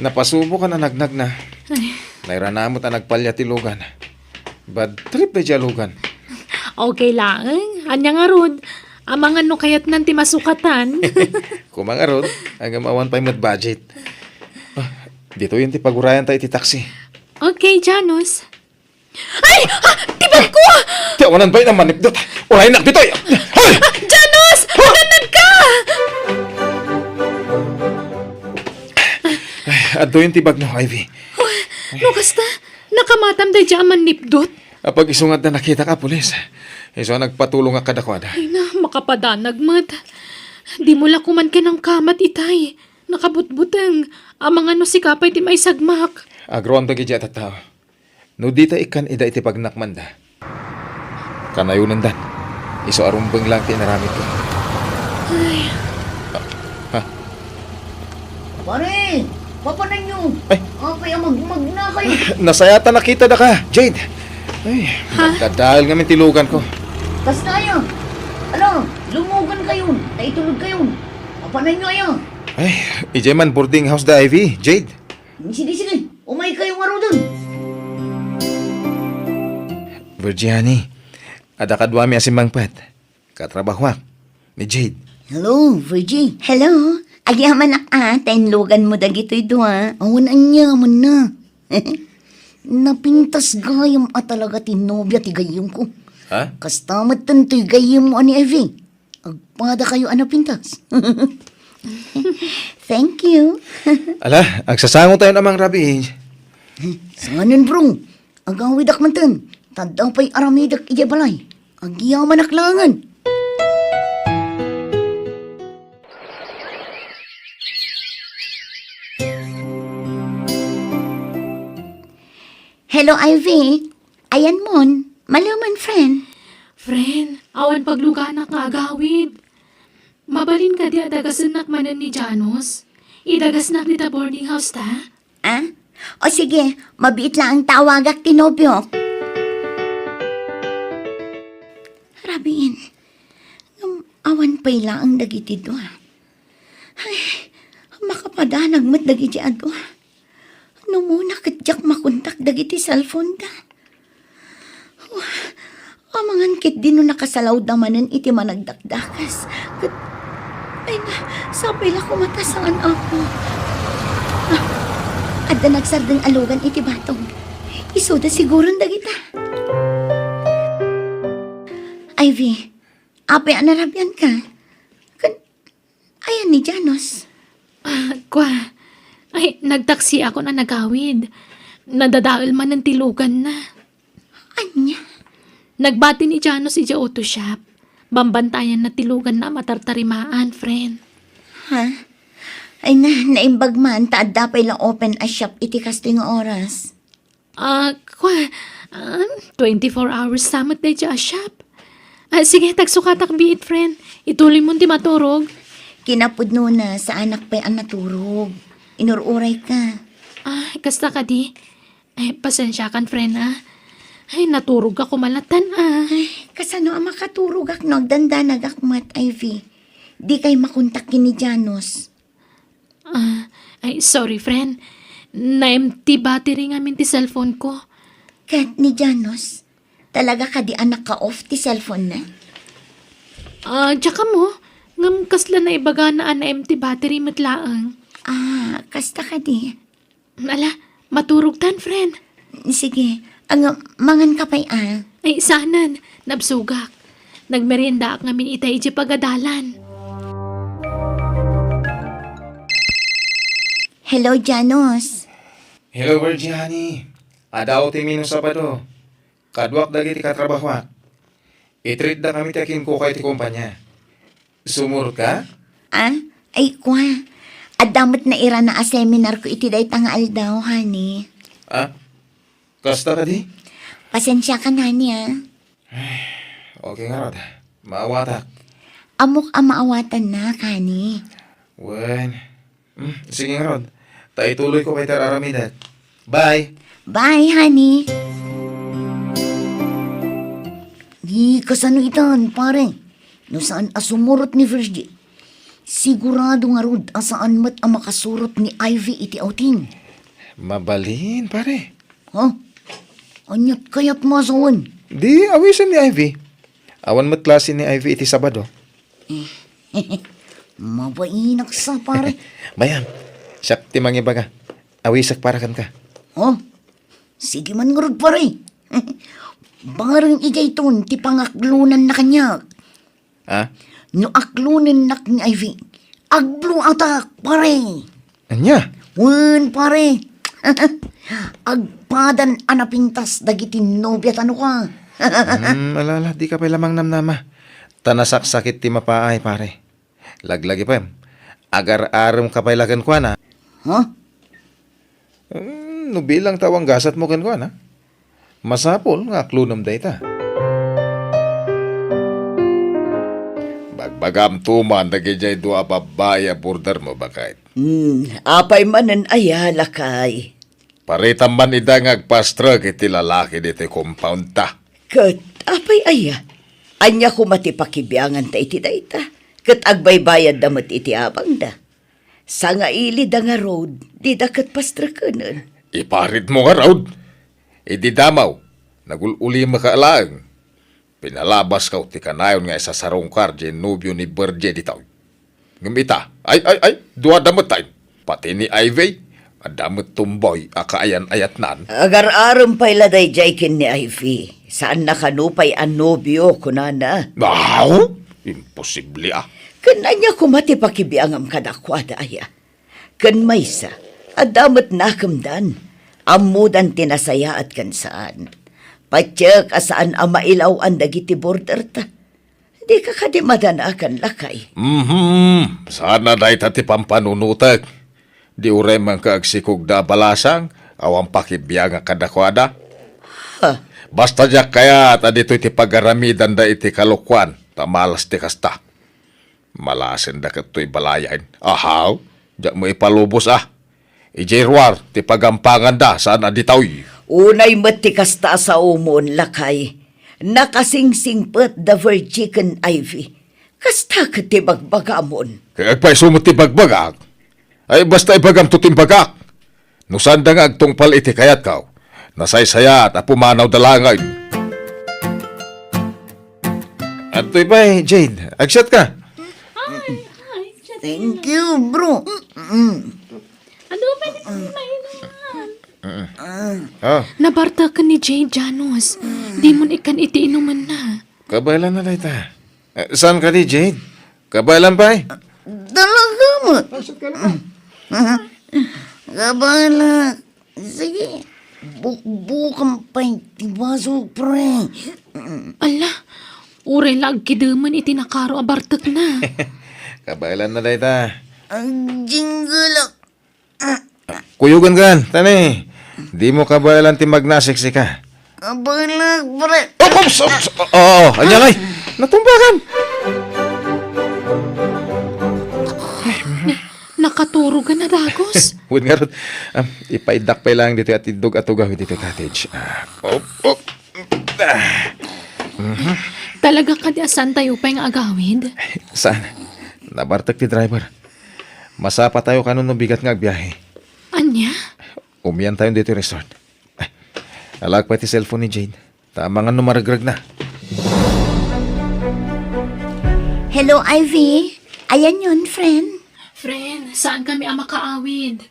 Napasubokan a nagnagna. Ay. Nairana met a nagpalya ti lugan. Bad trip daydiay a lugan. Okay laeng. Ania ngarud? Amangan no kayatnan ti masukatan. Koma ngarud, ngem awan pay met budget. Ah, ditoyen ti pagurayanta iti taxi. Okay, Janus. Ay! Ah! Ti bagko! Ti awanan pay a mannipdut. Uraynak ditoy. Ay! Ah! Janus! Agannadka! Ay, adtoyen ti bagno, Ivy. Oh, no kasta, nakamatam daydiay a mannipdut? Apag isu nga adda nakitak a pulis. Isu a nagpatulongak kadakuada. Ay na, makapadanag met. Dimo la koman kinamkamat itay. Nakabutbuteng. Amangan no sika pay ti maisagmak. Agroam dagiti a tattao. No dita ikkan ida iti pagnakmanda, kanayonendan. Isu a rumbeng laeng ti inaramidko. Ay. Ha? Pare! Papananyo! Ay! Apay a magmagna kayo? Nasayat a nakitadaka, Jade! Ay, ha? Nagdadael ngamin ti luganko. Kasta aya? Ala, lumogankayon, ta itulodkayon. Papananyo aya? Ay, idiay man boarding house da Ivy, Jade. Sige, sige. Umaykayo ngaruden. Virgie, honey, adda kaduami a simmangpet. Katrabahoak, ni Jade. Hello, Virgie. Hello. Agyamanak a, ta inluganmo dagitoy dua. Awan aniamanna. Napintas gayam a talaga ti nobia ti gayyemko. Ha? Kasta met toy gayyemmo a ni Ivy. Agpadakayo a napintas. Thank you. Ala, agsasangotayon a mangrabii. Saanen, bro. Agawidak manten. Ta adda pay aramidek idiay balay. Agyamanak laengen. Hello, Ivy. Ayanmon, maliwman, friend. Friend, awan pagluganak nga agawid. Mabalin kadi a dagasennak manen ni Janus? Idagasnak dita boarding house ta? Ah? O sige, mabiit laeng tawagak ti nobiok. Rabiin, ngem awan pay laeng dagiti dua. Ay, makapadanag met dagiti a dua. Numuna ket diak makontak dagiti cellphone da. Wah, amangan ketdi no nakasalawda manen iti managdakdakas. Ket Ay na, sapay la koma ta saan ako. Ah, adda nagsardeng a lugan iti batong. Isuda siguron dagita. Ivy, apay a narabian ka? Kan, ayan ni Janos? Ah, kwa. Ay, nagtaksi ako na nagawid. Nadadael manen ti luganna. Ania? Nagbati ni Janos idiay auto shop. Bambantayanna ti luganna a matartarimaan, friend. Ha? Ay na, naimbag man ta adda pay la open a shop iti kastoy nga oras. Ah, kwa, ah, twenty-four hours sa met daydiay a shop. Ah, sige, tagsukatak biit, friend. Ituloy mo ti maturog. Kinapudnona, saanak pay a naturog. Inur-uray ka. Ah, kasta kadi? Ay, pasensiakan, friend, ah. Ay, naturog ako malatan, ah. Ay, kasano a makaturogak no agdandanagak met, Ivy? Di kay makontak ken ni Janos. Ah, ay, sorry, friend. Na-empty battery ngamin ti cellphone ko. Ket ni Janos, talaga kadi a naka-off ti cellphone na? Ah, diak ammo. Ngem kasla naibagana a na-empty battery met laeng. Ah, kasta kadi? Ala, maturogtan, friend. Sige, ang mangan ka pay, ah. Ay, saanen. Nabsogak. Nagmeriendaak ngamin ita idiay pagadalan. Hello, Janos. Hello, Virgie, honey. Adda ti menu Sabado. Kaduak dagiti katrabahoak. I-treat-dakami ti akinkuka iti kompania. Sumurot ka? Ah, ay, kwa. Adda met nairana a seminar ko iti dayta nga aldaw, honey. Ah? Kasta kadi? Pasensiakan, honey, ah. Okay ngarud. Maawatak. Ammok a maawatannak, honey. Wen. Hmm, sige ngarud. Ta ituloyko pay ti ar-aramidak. Bye. Bye, honey. Di kasano itan, pare? No saan a sumurot ni Virgie, sigurado ngarud a saan met a makasurot ni Ivy iti outing. Mabalin, pare. Ha? Aniat kayat masawen? Di awisen ni Ivy. Awan met klase ni Ivy iti Sabado. Mabainak sa, pare. Mayam, siak ti mangibaga. Awisek para kenka. Oh, sige man ngarud, pare. Bareng idiayton ti pangaklonanna kaniak. Ah? No aklonennak ni Ivy, agbloatak, pare. Ania? Wen, pare. Agpadan a napintas dagiti nobia tano ka. Hmm, ala, ala, di ka pay lamang namnama. Ta nasaksakit ti mapaay, pare. Laglagipem, agar-arem ka pay la kenkuana. Ha? Hmm, no bilang ta awan gasatmo kenkuana, masapul nga aklonem dayta. Bagbagamto man dagidiay dua a babbai a bordermo, baket. Hmm, apay manen aya, lakay? Paritam man ida nga agpastrek iti lalaki ditoy compound ta. Ket apay aya? Ania koma ti pakibianganta iti dayta? Ket agbaybayadda met iti abangda. Sangailida ngarud, dida ket pastrekenen. Iparitmo ngarud. Idi damaw, nagul-ulimaka laeng. Pinalabaska ti kanayon nga isasarungkar diay nobio ni Virgie ditoy. Ngem ita, ay, ay, ay, duada met tayo. Pati ni Ivy, adda met tomboy a kaayan-ayatnan. Agar-arem pay la daydiay ken ni Ivy. Saanna kano pay a nobio, kunana. Aw, imposible a. Ken ania koma ti pakibiangam kadakuada aya? Ken maysa, adda met nakemdan. Ammodan ti nasayaat ken saan. Patiek a saan a mailaw-an dagiti borderta. Dika kadi madanagan, lakay? Mhm. Saan a dayta ti pampanunotek. Di uray man ka agsikogda a balasang, awan pakibiangak kadakuada. Ha? Basta diak kayat a ditoy ti pagaramidanda iti kalokuan, ta malas ti kasta. Malasenda ket toy balayen. Ahaw, diak met ipalubos a. Idiay ruar ti pagampanganda, saan a ditoy. Unay met ti kasta a saomon, lakay. Nakasingsingpet da Virgie ken Ivy. Kasta ket ti bagbagamon. Kay agpayso met ti bagbagak. Ay, basta ibagamto ti imbagak. No saanda nga agtungpal iti kayatko, nasaysayaat a pumanawda laengen. Adtoy pay, Jade. Agsiat ka? Hi, hi. Thank you, bro. Mm. Adu pay ditoy mainuman. Ah. Nabarteken ni Jade, Janos. Dimon ikkan iti inumenna. Kabaelanna dayta. Eh, saan kadi, Jade? Kabaelan pay? Talaga met. Kabaela. Sige. Bukbukan pay ti baso, pre. Ala, uray la agkidemen iti nakaro a bartekna. Kabaelanna dayta. Agjinggelak. Kuyogan kan, tani. Dimo kabaelan ti magnasiksika. Kabaelak, pre. Oops, oops. Oo, ania ngay? Natumbakan. Nakaturogan a dagus. Wen ngarud, ah, ipaiddak pay laeng ditoy atiddog a tugaw ditoy cottage. Ah, op, op. Ah. Talaga kadi a saantayo pay nga agawid? Saan? Nabartek ti driver. Masapatayo kano no bigat nga agbiahe. Ania? Umiantayon ditoy resort. Alaek pay ti cellphone ni Jade. Ta amangan no maregreg na. Hello, Ivy. Ayanyon, friend? Friend, saan kami a makaawid?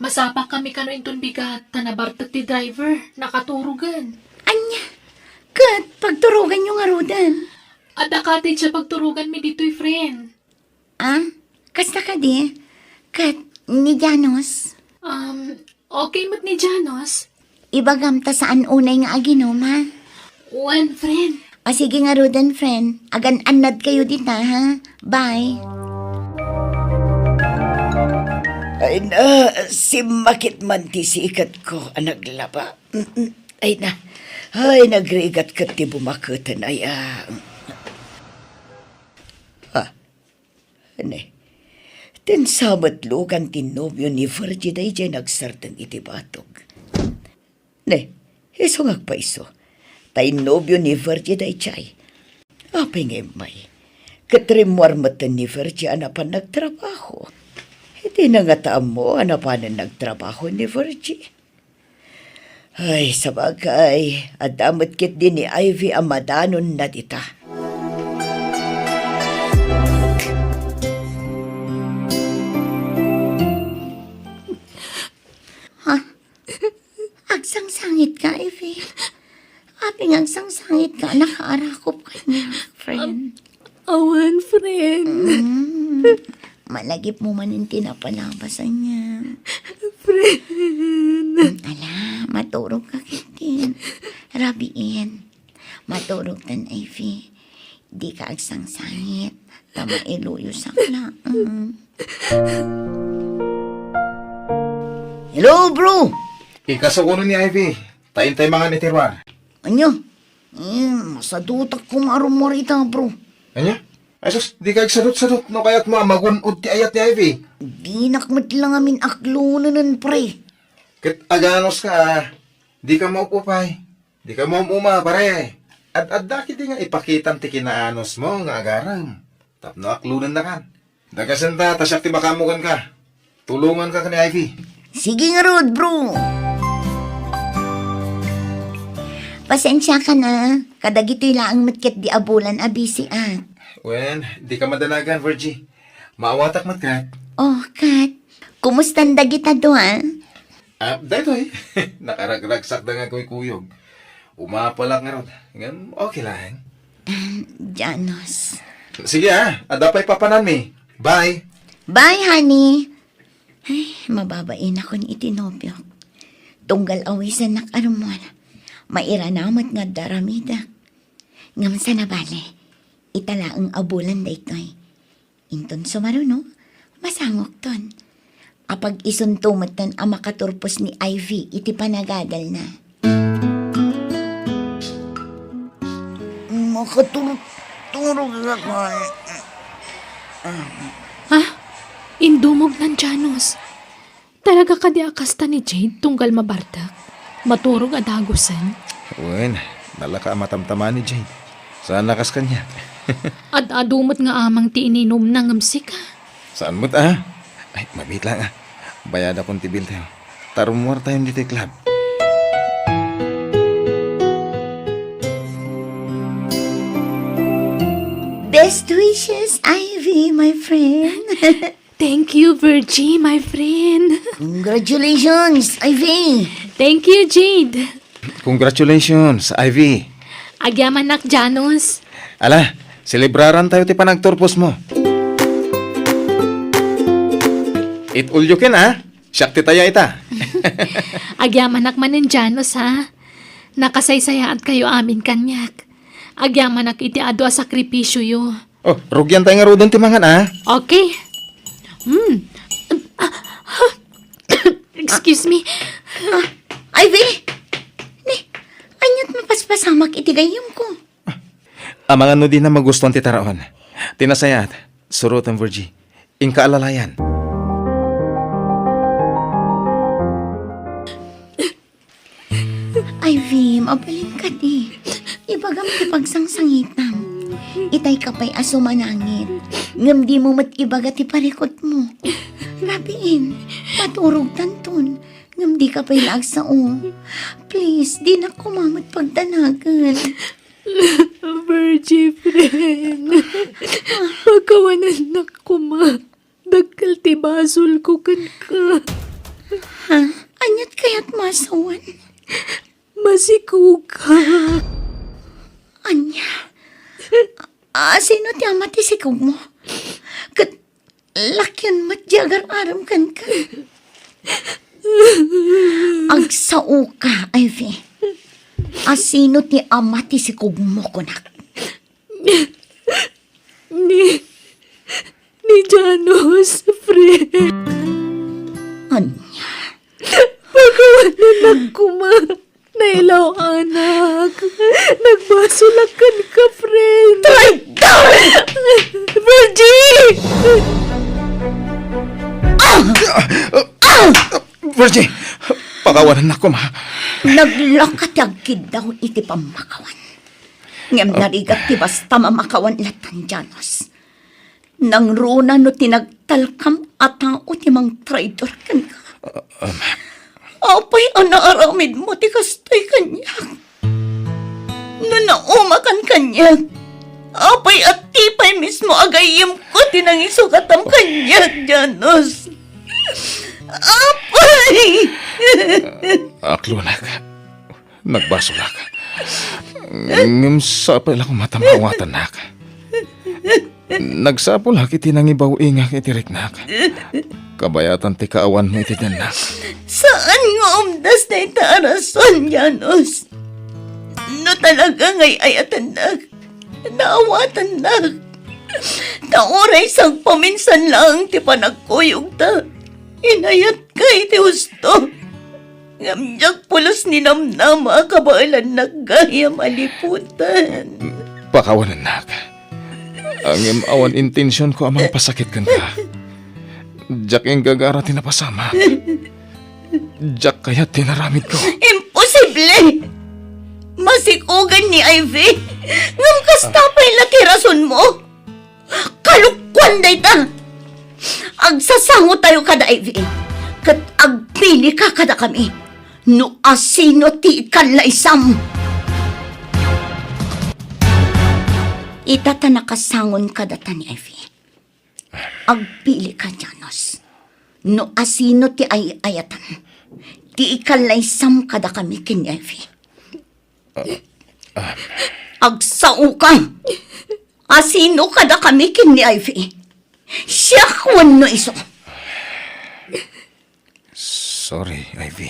Masapa kami kano inton bigat, ta nabartek ti driver, nakaturogan. Ania? Ket pagturoganyo ngaruden? Adda cottage a pagturoganmi ditoy, friend. Ah, kasta kadi? Ket ni Janos? Um, okay met ni Janos. Ibagam ta saan unay nga aginum, ha? Wen, friend. O, sige ngaruden, friend. Agan-annad kayo dita, ha? Bye. Ay na, simmakit man ti siketko a naglaba. Mm-mm. Ay na. Ay, nagrigat ket ti bumaketen, ay, ah. Ah. Ne, ti insa met lugan ti nobio ni Virgie daydiay nagsardeng iti batog. Ne, isu nga agpaiso, ta innobio ni Virgie daydiay. Apay nga immay? Ket rimmuar metten ni Virgie a napan nagtrabaho. Dina ngata ammo a napanen nagtrabaho ni Virgie. Ay, sabagay, adda met ketdi ni Ivy a madanonna dita. Ha? Agsangsangitka, Ivy? Apay nga agsangsangitka, nakaarakop kaniak, friend? Awan, friend. Mm. Malagipmo manen ti napalabas, ania? Friend. Mm, ala, maturogka ketdin. Rabiin. Maturogtan, Ivy. Dika agsangsangit. Ta mailuyosak laeng. Hello, bro! Ikasuko ni Ivy. Ta intay mangan iti ruar. Ania? Eh, masadutak koma a rummuar ita, bro. Ania? Ay sus, dika agsadutsadut no kayatmo a magun-od ti ayat ni Ivy. Dinak met la ngamin aklonenen, pre. Ket aganuska, dika maupupay. Dika maum-uma, pare. Ad-adda ketdi nga ipakitam ti kinaanosmo nga agarem. Tapno aklonennakan. Dagasen ta, ta siak ti makaammo kenka. Tulonganka ken ni Ivy. Sige ngarud, bro. Pasensiakan a, kadagitoy laeng met ketdi a bulan a bisiak. Wen, dika madanagan, Virgie. Maawatak met ket. Oh, ket. Kumustan dagita dua? Ah, daytoy. Nakaragragsakda nga kuykuyog. Umapalak ngarud. Ngem okay laeng. Janos. Sige, ah. Adda pay papananmi. Bye. Bye, honey. Ay, mababainakon iti nobiok. Tunggal awisannak a rummuar. Mairana met nga adda aramidek. Ngem saan a bale, ita laeng a bulan daytoy. Inton sumaruno, masangokton. Apag-isunto metten a makaturpos ni Ivy iti panagadalna. Makaturturog ka, kay. Ha? Indumog nan Janos. Talaga kadi a kasta ni Jade tunggal mabartek? Maturog a dagusen? Wen, nalaka a matamtama ni Jade. Saan a kas kaniak? Ad-adu met nga amang ti ininumna ngem sika. Saan met a? Ay, mabiit lang a. Bayadakon ti bill tayo. Ta rummuar tayon ditoy club. Best wishes, Ivy. Be my friend. Thank you, Virgie, my friend. Congratulations, Ivy. Thank you, Jade. Congratulations, Ivy. Agyamanak, Janus. Ala, selebraran tayo ti panagturpos mo. It all you can, ah? Siak ti taya ita. Agyamanak manen, Janus, ha? Nakasaysayaat kayo amin kaniak. Agyamanak iti adu a sakripisyoyo. Oh, rugian tayo ngaruden ti mangan, ah. Okay. Hmm. Ah, ah. Excuse me. Ah, Ivy! Ni, aniat mapaspasamak iti gayyemko? Amangan no dina magustuan ti taraon. Ti nasayaat, suroten, Virgie. Inka alalayan. Ivy, mabalin kadi. Ibagam ti pagsangsangitam. Itay ka pay a sumanangit. Ngem dimo met ibaga ti parikutmo. Rabiin, maturogtanton. Ngem dika pay la agsao. Please, dinak koma met pagdanagen. Virgie, friend. Pakawanannak koma. Dakkel ti basolko kenka. Ha? Aniat kayat masawen? Masikoka. Ania? A, sino ti ama ti sikogmo? Ket lakian met ti agar-arem kenka. Agsaoka, Ivy. A, sino ti ama ti sikogmo, kunak? Ni, ni Janus, friend. Ania? Pakawanannak koma. Nailaw, anak. Nagbasolak kenka, friend. Traitor! Virgie! Ah! Ah! Virgie, pakawanannak koma. Naglaka ti agkiddaw iti pammakawan. Ngem narigat ti basta mamakawan latta, Janus. Nangruna no ti nagtalkam a tao ti mangtraidor kenka. Apay a naaramidmo ti kastoy kaniak? No naumakan kaniak, apay a ti pay mismo a gayyemko ti nangisukatam kaniak, Janus? Apay! Aklonak. Nagbasolak. Ngem sapay la koma ta maawatannak. Nagsapulak iti nangibaw-ingak iti riknak. Kabayatan ti kaawanmo iti dennak. Saan nga umdas dayta a rason, Janus. No talaga nga ay-ayatennak, naawatannak. Ta uray sagpaminsan laeng ti panagkuyogta, inayatka iti husto. Ngem diak pulos ninamnama a kabaelannak gayam a liputan. Pakawanennak. Ngem awan intensionko a mangpasakit kenka. Diak inggagara ti napasamak. Diak kayat ti inaramidko. Imposible! Masikogen ni Ivy. Ngem kasta pay la ti rasonmo? Kalokuan dayta! Agsasangotayo kada Ivy, ket agpilika kadakami no asino ti ikallaysam. Ita ta nakasangon kadata ni Ivy. Agpilika, Janus, no asino ti ay-ayatam ti ikallaysam kadakami ken ni Ivy. Agsaoka! Asino kadakami ken ni Ivy? Siak wenno isu? Sorry, Ivy.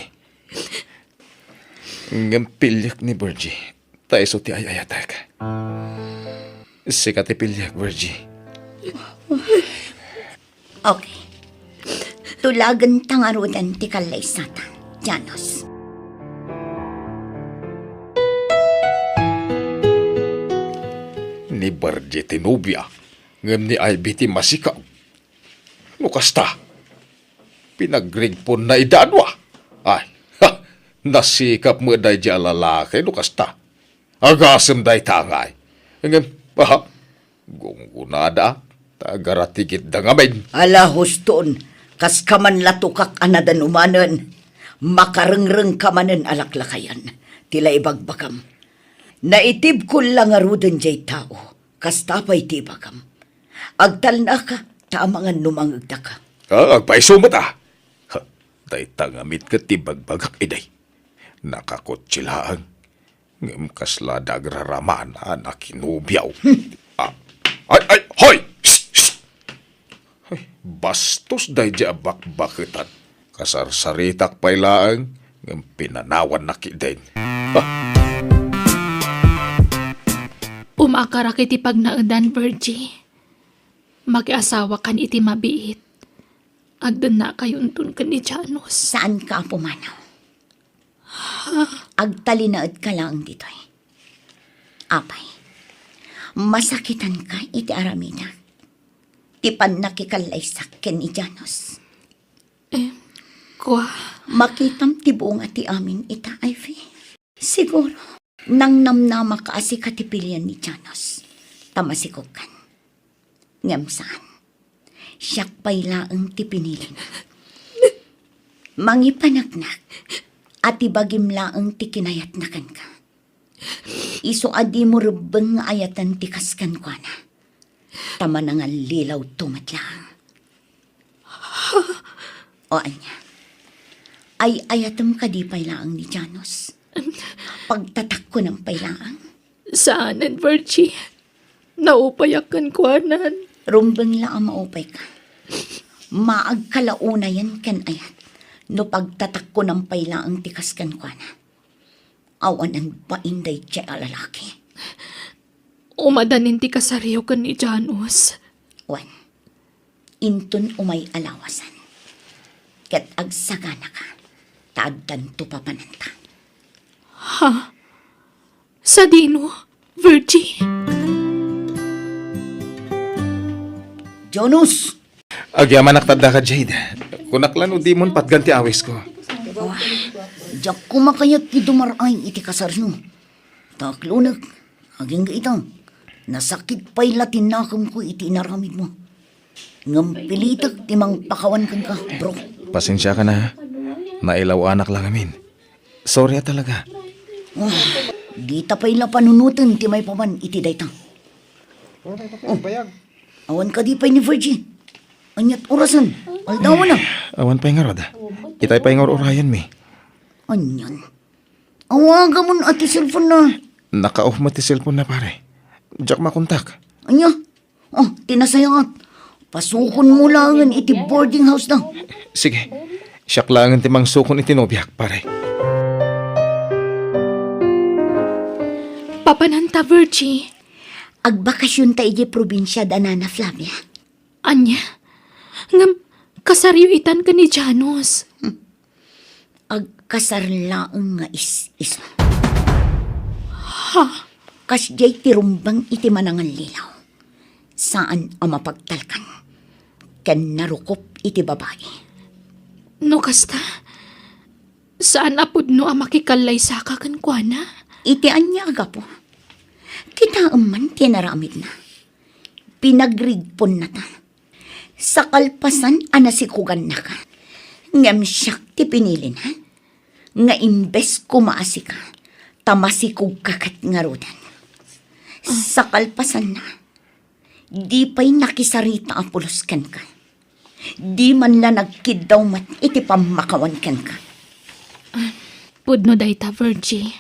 Ngem piliek ni Virgie, ta isu ti ay-ayatek. Sika ti piliek, Virgie. Okay. Tulagenta ngaruden ti kallaysata, Janus. Ni Virgie ti nobia, ngem ni Ivy ti masikog. No kasta, pinagrigponna idadua. Ay, ha, nasikap met daydi a lalaki no kasta. Agasem dayta ngay. Ngem, aha, gunggunada, ta agaratigitda ngamin. Ala, huston, kas kaman la tukak a nadanumanen, makarengreng ka manen a laklakayan, ti la ibagbagam. Naitibko la ngaruden jay tao, kasta pay ti ibagam. Agtalnaka, ta amangan no mangegtaka. Ah, agpayso met a. Ha, dayta ngamin ket ti bagbagak idi. Nakakotse laeng. Ngem kasla da agrarama a nakinobiaw. Ah, ay, ay, hoy! Psst, psst! Ay, bastos daydi a bakbaketan. Kasarsaritak pay laeng, ngem pinanawannak idin. Ah! Umakarak iti pagnaedan, Virgie. Makiasawakan iti mabiit. Agdennakayonton ken ni Janos. Saanka a pumanaw. Agtalinaedka laeng ditoy. Apay, masakitanka iti aramidek. Ti pannakikallaysak ken ni Janos. Em, kua? Makitam ti bunga ti amin ita, Ivy. Siguro, nangnamnamaka a sika ti pilian ni Janos. Ta masikogkan. Ngem saan. Siak pay laeng ti pinilina. Mangipaneknek a ti bagim laeng ti kinayatna kenka. Isu a dimo rebbeng nga ayaten ti kas kenkuana. Ta manangallilaw to met laeng. O ania? Ay-ayatem kadi pay laeng ni Janos? Pagtatakkonem pay laeng? Saanen, Virgie. Naupayak kenkuanan. Rumbeng la a maupayka. Maagka la unayen ken ayat no pagtatakkonem pay laeng ti kas kenkuana. Awanen bain daydiay a lalaki. Umadanin ti kasariyo ken ni Janos. Wen, inton umay a lawasan, ket agsaganaka, ta addanto papananta. Ha? Sadino, Virgie? Janos! Agyamanak ta addaka, Jade. Kunak la no dimon patgan ti awisko. Wah, diak koma kayat ti dumar-ay iti kasaryo. Ta aklonek, agingga ita, nasakit pay la ti nakemko iti inaramidmo. Ngem pilitek ti mangpakawan kenka, bro. Pasensiaka na, ha? Nailaw-anak la ngamin. Sorry a talaga. Ah, dita pay la panunoten ti maipapan iti dayta. Oh, awan kadi pay ni Virgie? Aniat orasen? Aldawana? Awan pay ngarud. Itay pay nga ur-urayenmi. Anian? Awagamon a ti cellphone na. Naka-off met ti cellphone na, pare. Diak makontak. Ania? Oh, ti nasayaat. Pasukonmo laengen iti boarding house na. Sige. Siak laengen ti mangsukon iti nobiak, pare. Papananta, Virgie. Agbakasionta idiay probinsia da Nana Flavia. Ania? Ngem, kasaryo itan ken ni Janos. Hmm. Agkasar laeng nga is-isu. Ha? Kasdiay ti rumbeng iti manangallilaw. Saan a mapagtalkan. Ken narukop iti babai. No kasta, saan a pudno a makikallaysaka kenkuana? Iti ania a gapu? Kitaem man ti naramidna. Pinagrigponnata. Sakalpasan a nasikogannaka, ngem siak ti pinilina, nga imbes koma a sika, ta masikogka ket ngaruden. Sakalpasanna, di pay nakisarita a pulos kenka. Di man la nagkiddaw met iti pammakawan kenka. Pudno dayta, Virgie.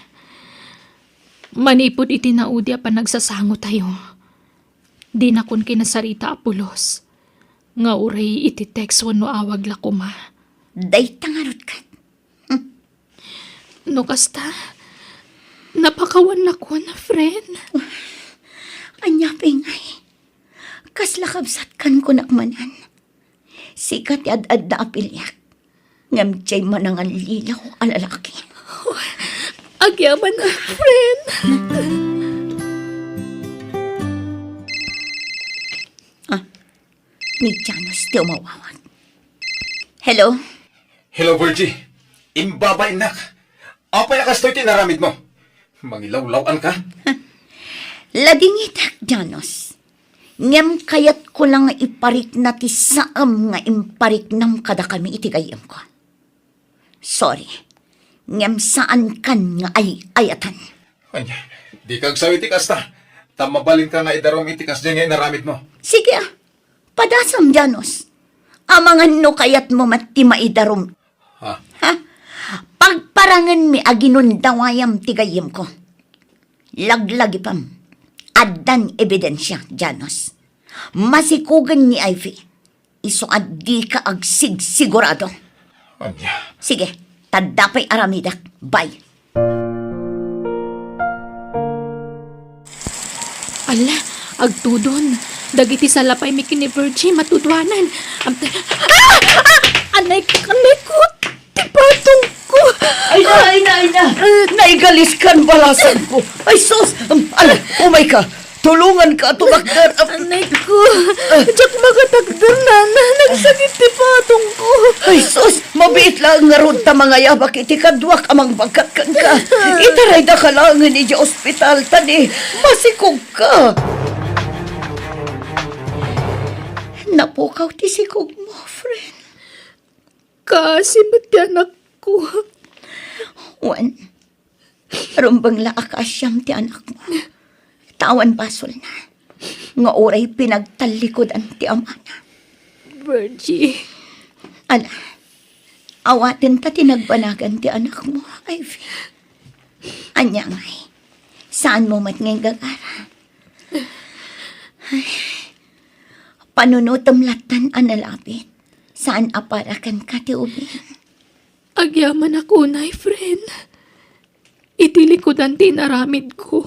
Manipud iti naudi a panagsasangotayo, dinakon kinasarita a pulos, nga uray iti text wenno awag la koma. Dayta ngarud ket. Hmm. No kasta, napakawan lakuan a friend. Ania pay ngay? Kasla kabsatkan kunak manen. Sika ti ad-adda a piliak. Ngem diay manangallilaw a lalaki. Agyaman a friend. Ah, ni Janos ti umawawag. Hello? Hello, Virgie. Imbabainnak. Apay a kastoy ti inaramidmo? Mangilawlaw-anka? Ladingitek, Janos. Ngem kayatko la nga iparikna ti saem nga impariknam kadakami iti gayyemko. Sorry. Ngem saankan nga ay-ayatan. Ania, dika agsawi ti kasta. Ta mabalinka nga idarum iti kasdiay nga inaramidmo. Sige, ah. Padasam, Janos. Amangan no kayatmo met ti maidarum. Ha? Ha? Pagparangenmi a ginundawayam ti gayyemko. Laglagipem. Addan ebidensia, Janos. Masikugen ni Ivy. Isu a dika agsigsigurado. Ania? Sige, tadda pay aramidek. Bye. Ala, agtudon. Dagiti salapaymi ken ni Virgie, matuduanan. Am-, ah! Ah! Anay, anay ko! Ti patongko! Ay na, ay na, ay na! Naigaliskan balasanko! Ay sus! Um, ala, umayka! Tulonganka a tumakder! Am- Anay ko! Diak makatakder, nana! Nagsakit ti patongko! Ay sus! Mabiit laeng ngarud ta mangayabak iti kaduak a mangbagkat kenka. Itaraydaka laengen idiay ospital ta di masikogka. Napukaw ti sikogmo, friend. Kaasi met ti anakko. Wen, rumbeng la a kaasiam ti anakmo. Ta awan basolna nga uray pinagtallikudan ti amana. Virgie. Ala, awaten ta ti nagbanagan ti anakmo, Ivy. Ania ngay? Saanmo met nga inggagara? Ay, panunotem lattan a nalabit. Saan a para kenka ti ubing. Agyamanak unay, friend. Iti likudan ti inaramidko,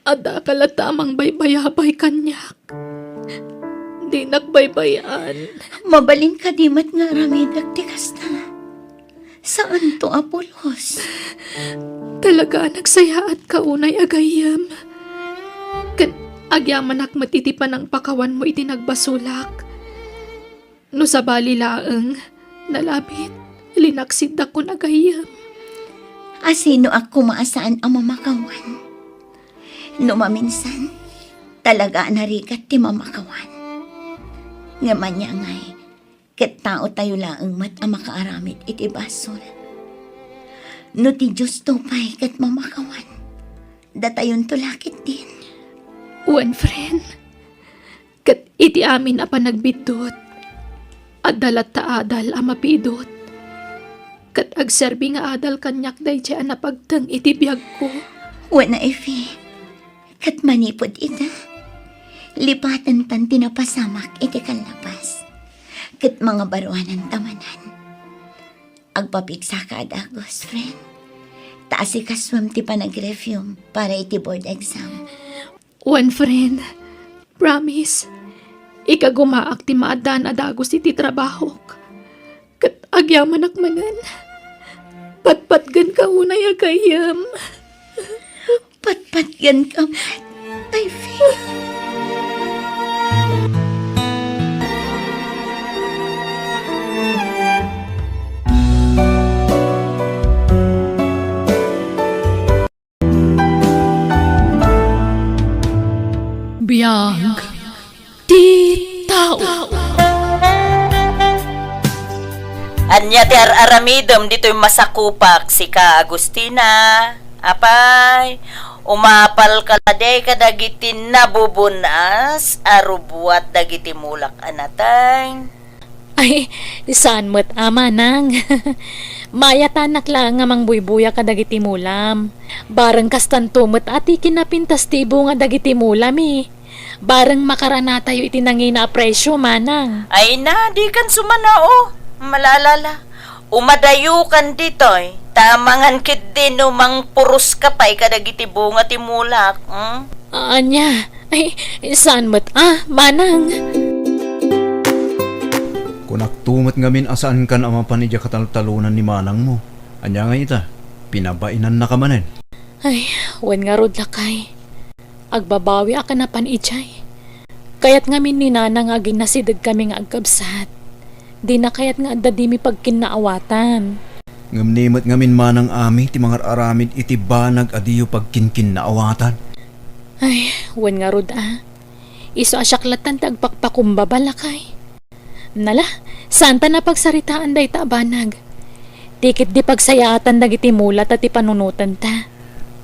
addaka latta a mangbaybayabay kaniak. Dinak baybay-an. Mabalin kadi met nga aramidek ti kasta? Saanto a pulos. Talaga a nagsayaatka unay a gayyem. Ket agyamanak met iti panangpakawanmo iti nagbasolak. No sabali laeng, nalabit, linaksiddakon a gayyem. Asinoak koma a saan a mamakawan? No maminsan, talaga a narigat ti mamakawan. Ngem ania ngay, ket taotayo laeng met a makaaramid iti basol. No ti Diosto pay ket mamakawan, datayonto la ketdin. Wen, friend. Ket iti amin a panagbiddut, adda latta adal a mapidot. Ket agserbi nga adal kaniak daydiay a napagteng iti biagko. Wen a, Effie, ket manipud ita, lipatentan ti napasamak iti kallapas, ket mangabaruananta manen. Agpapigsaka a dagus, friend. Ta asikasuem ti panagreviewm para iti board exam. Wen, friend, promise, ikagumaak ti maaddaan a dagus iti trabahok. Ket agyamanak manen, patpatgenka unay a gayyem. Patpatgenka met, Ivy. Biag ti tao. Ania ti ar-aramidem ditoy masakupak, sika, Agustina? Apay, umapalka la kadi kadagiti nabubun-as a rubuat dagiti mulak a nateng? Ay, saan met a, manang. Maayatanak laeng nga mangbuybuya kadagiti mulam. Bareng kastanto met a ti kinapintas ti bunga dagiti mulami. Bareng makaranatayo iti nangina a presio, manang. Ay na, dikan sumanao. Malalala. Umadayokan ditoy. Ta amangan ketdi no mangpuroska pay kadagiti bunga ti mulak, hmm? Ania? Ay, saan met a, manang? Kunakto met ngamin a saankan a mapan idiay kataltalonan ni manangmo. Ania ngay ita? Pinabainannaka manen? Ay, wen ngarud, lakay. Agbabawiak a napan idiay. Kayat ngamin ni nana nga aginasidegkami nga agkabsat. Dina kayat nga adda dimi pagkinnaawatan. Ngem ni met ngamin manang, ami ti mangar-aramid iti banag a diyo pagkinkinnaawatan. Ay, wen ngarud a. Isu a siak lattan ti agpakpakumbaba, lakay. Nala, saanta napagsaritaan dayta a banag. Ti ketdi pagsayaatan dagiti mula ta ti panunotanta.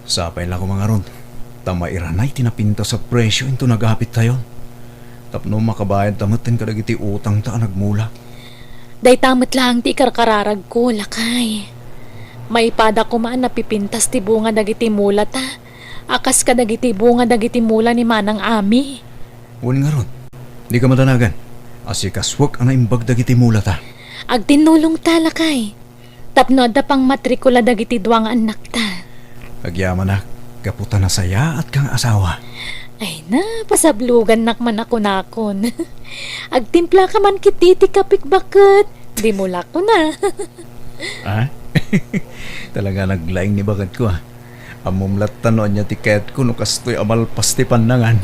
Sapay la koma ngarud, ta mairanay ti napintas a presio inton agapittayon. Tapno makabayadta metten kadagiti utangta a nagmula. Dayta met laeng ti ikarkararagko, lakay. Maipada koma a napipintas ti bunga dagiti mulata, a kas kadagiti bunga dagiti mula ni Manang Ami. Wen ngarud, dika madanagan. Asikasuek a naimbag dagiti mulata. Agtinnulongta, lakay. Tapno adda pangmatrikula dagiti dua nga annakta. Agyamanak, gapu ta nasayaatka nga asawa. Ay na, pasablogannak man a kunakon. Agtimplaka man ketdi ti kapek baket. Dimo la kuna. Ah? Talaga naglaing ni baketko, ah. Ammom latta no ania ti kayatko no kastoy a malpas ti pannangan.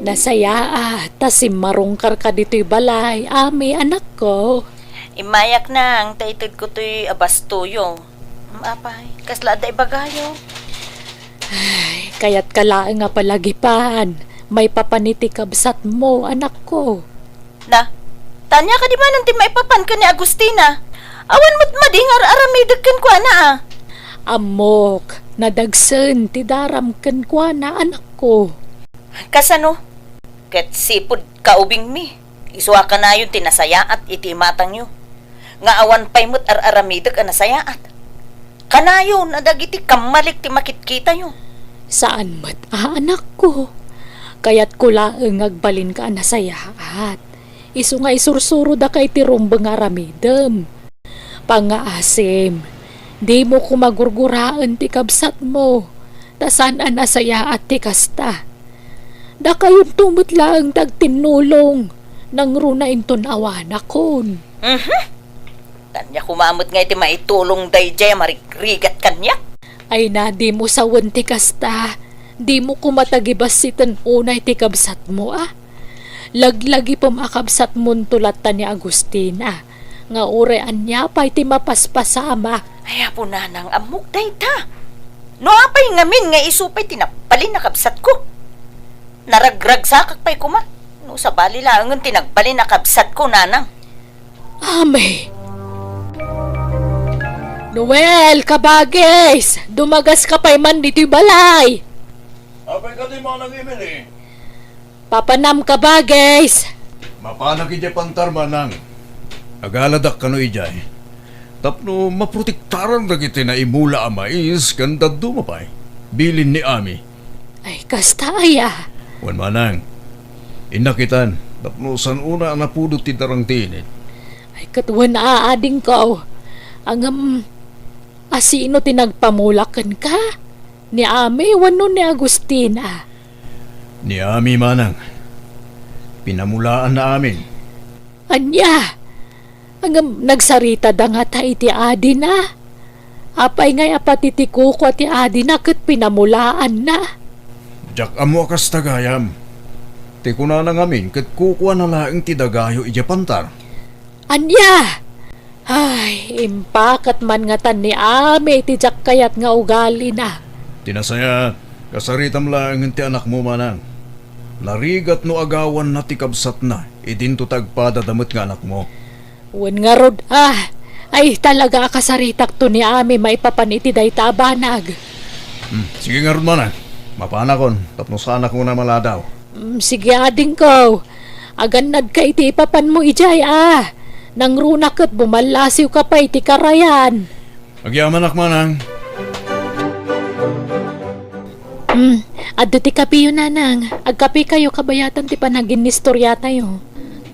Nasayaat ta simmarungkarka ditoy balay, Ami, anakko. Immayak nang ta itedko toy a bastoyo. Mm, apay, kasla adda ibagayo? Ay, kayatka laeng a palagipan, maipapan iti kabsatmo, anakko. Na, tania kadi manen ti maipapan ken ni Agustina? Awan met madi nga ar-aramidek kenkuana, a? Ammok, nadagsen ti daram kenkuana, anakko. Kasano? Ket sipud kaubingmi, isu a kanayon ti nasayaat iti imatangyo, nga awan pay met ar-aramidek a nasayaat. Kanayon a dagiti kammalik ti makitkitayo. Saan met a, anakko. Kayatko laeng nga agbalinka a nasayaat. Isu nga isursurodaka iti rumbeng nga aramidem. Pangngaasim, dimo koma gurguraen ti kabsatmo, ta saan a nasayaat ti kasta. Dakayonto met laeng ti agtinnulong, nangruna inton awanakon. Mhm. Ania koma met nga iti maitulong daydiay a marigrigat kaniak? Ay na, dimo sawen ti kasta. Dimo koma tagibassiten unay ti kabsatmo, a? Laglagipem a kabsatmonto latta ni Agustina, nga uray ania pay ti mapaspasamak. Ay, Apo Nanang, ammok dayta. No apay ngamin nga isu pay ti nagbalin a kabsatko? Naragragsakak pay koma. No sabali laengen ti nagbalin a kabsatko, Nanang. Amen. Noel, kabagis! Dumagaska pay man ditoy balay! Apay kadi, Manang Emily? Papanam, kabagis! Mapanak idiay pantar, Manang. Agaladak kano idiay. Tapno maprotektaran dagiti naimula a mais ken dadduma pay. Bilin ni Ami. Ay, kasta aya? Wen, Manang. Innak itan, tapno saan unay a napudot ti darang ti init. Ay, ket wen a, adingko. Ngem, a sino ti nagpamula kenka? Ni Ami wenno ni Agustina? Ni Ami, Manang. Pinamulaanna amin. Ania? Ngem nagsaritada ngata iti adina? Apay ngay a pati ti kukua ti adina ket pinamulaanna? Diak ammo a kasta gayam. Ti kunana ngamin ket kukuana laeng ti dagayo idiay pantar. Ania? Ay, impakat man ngatan ni Ami iti diak kayat nga ugalina. Ti nasayaat, kasaritam laengen ti anakmo, Manang. Narigat no agawanna ti kabsatna, idinto ti agpadada met nga anakmo. Wen ngarud, a, ay, talaga a kasaritakto ni Ami maipapan iti dayta a banag. Hmm, sige ngarud, Manang. Mapanakon, tapno saanak unay a maladaw. Mm, sige, adingko. Agannadka iti ipapanmo idiay, a. Nangruna ket bumallasiwka pay iti karayan. Agyamanak, Manang. Mm, adda ti kapiyo, Nanang. Agkapikayo kabayatan ti panaginnistoriatayo.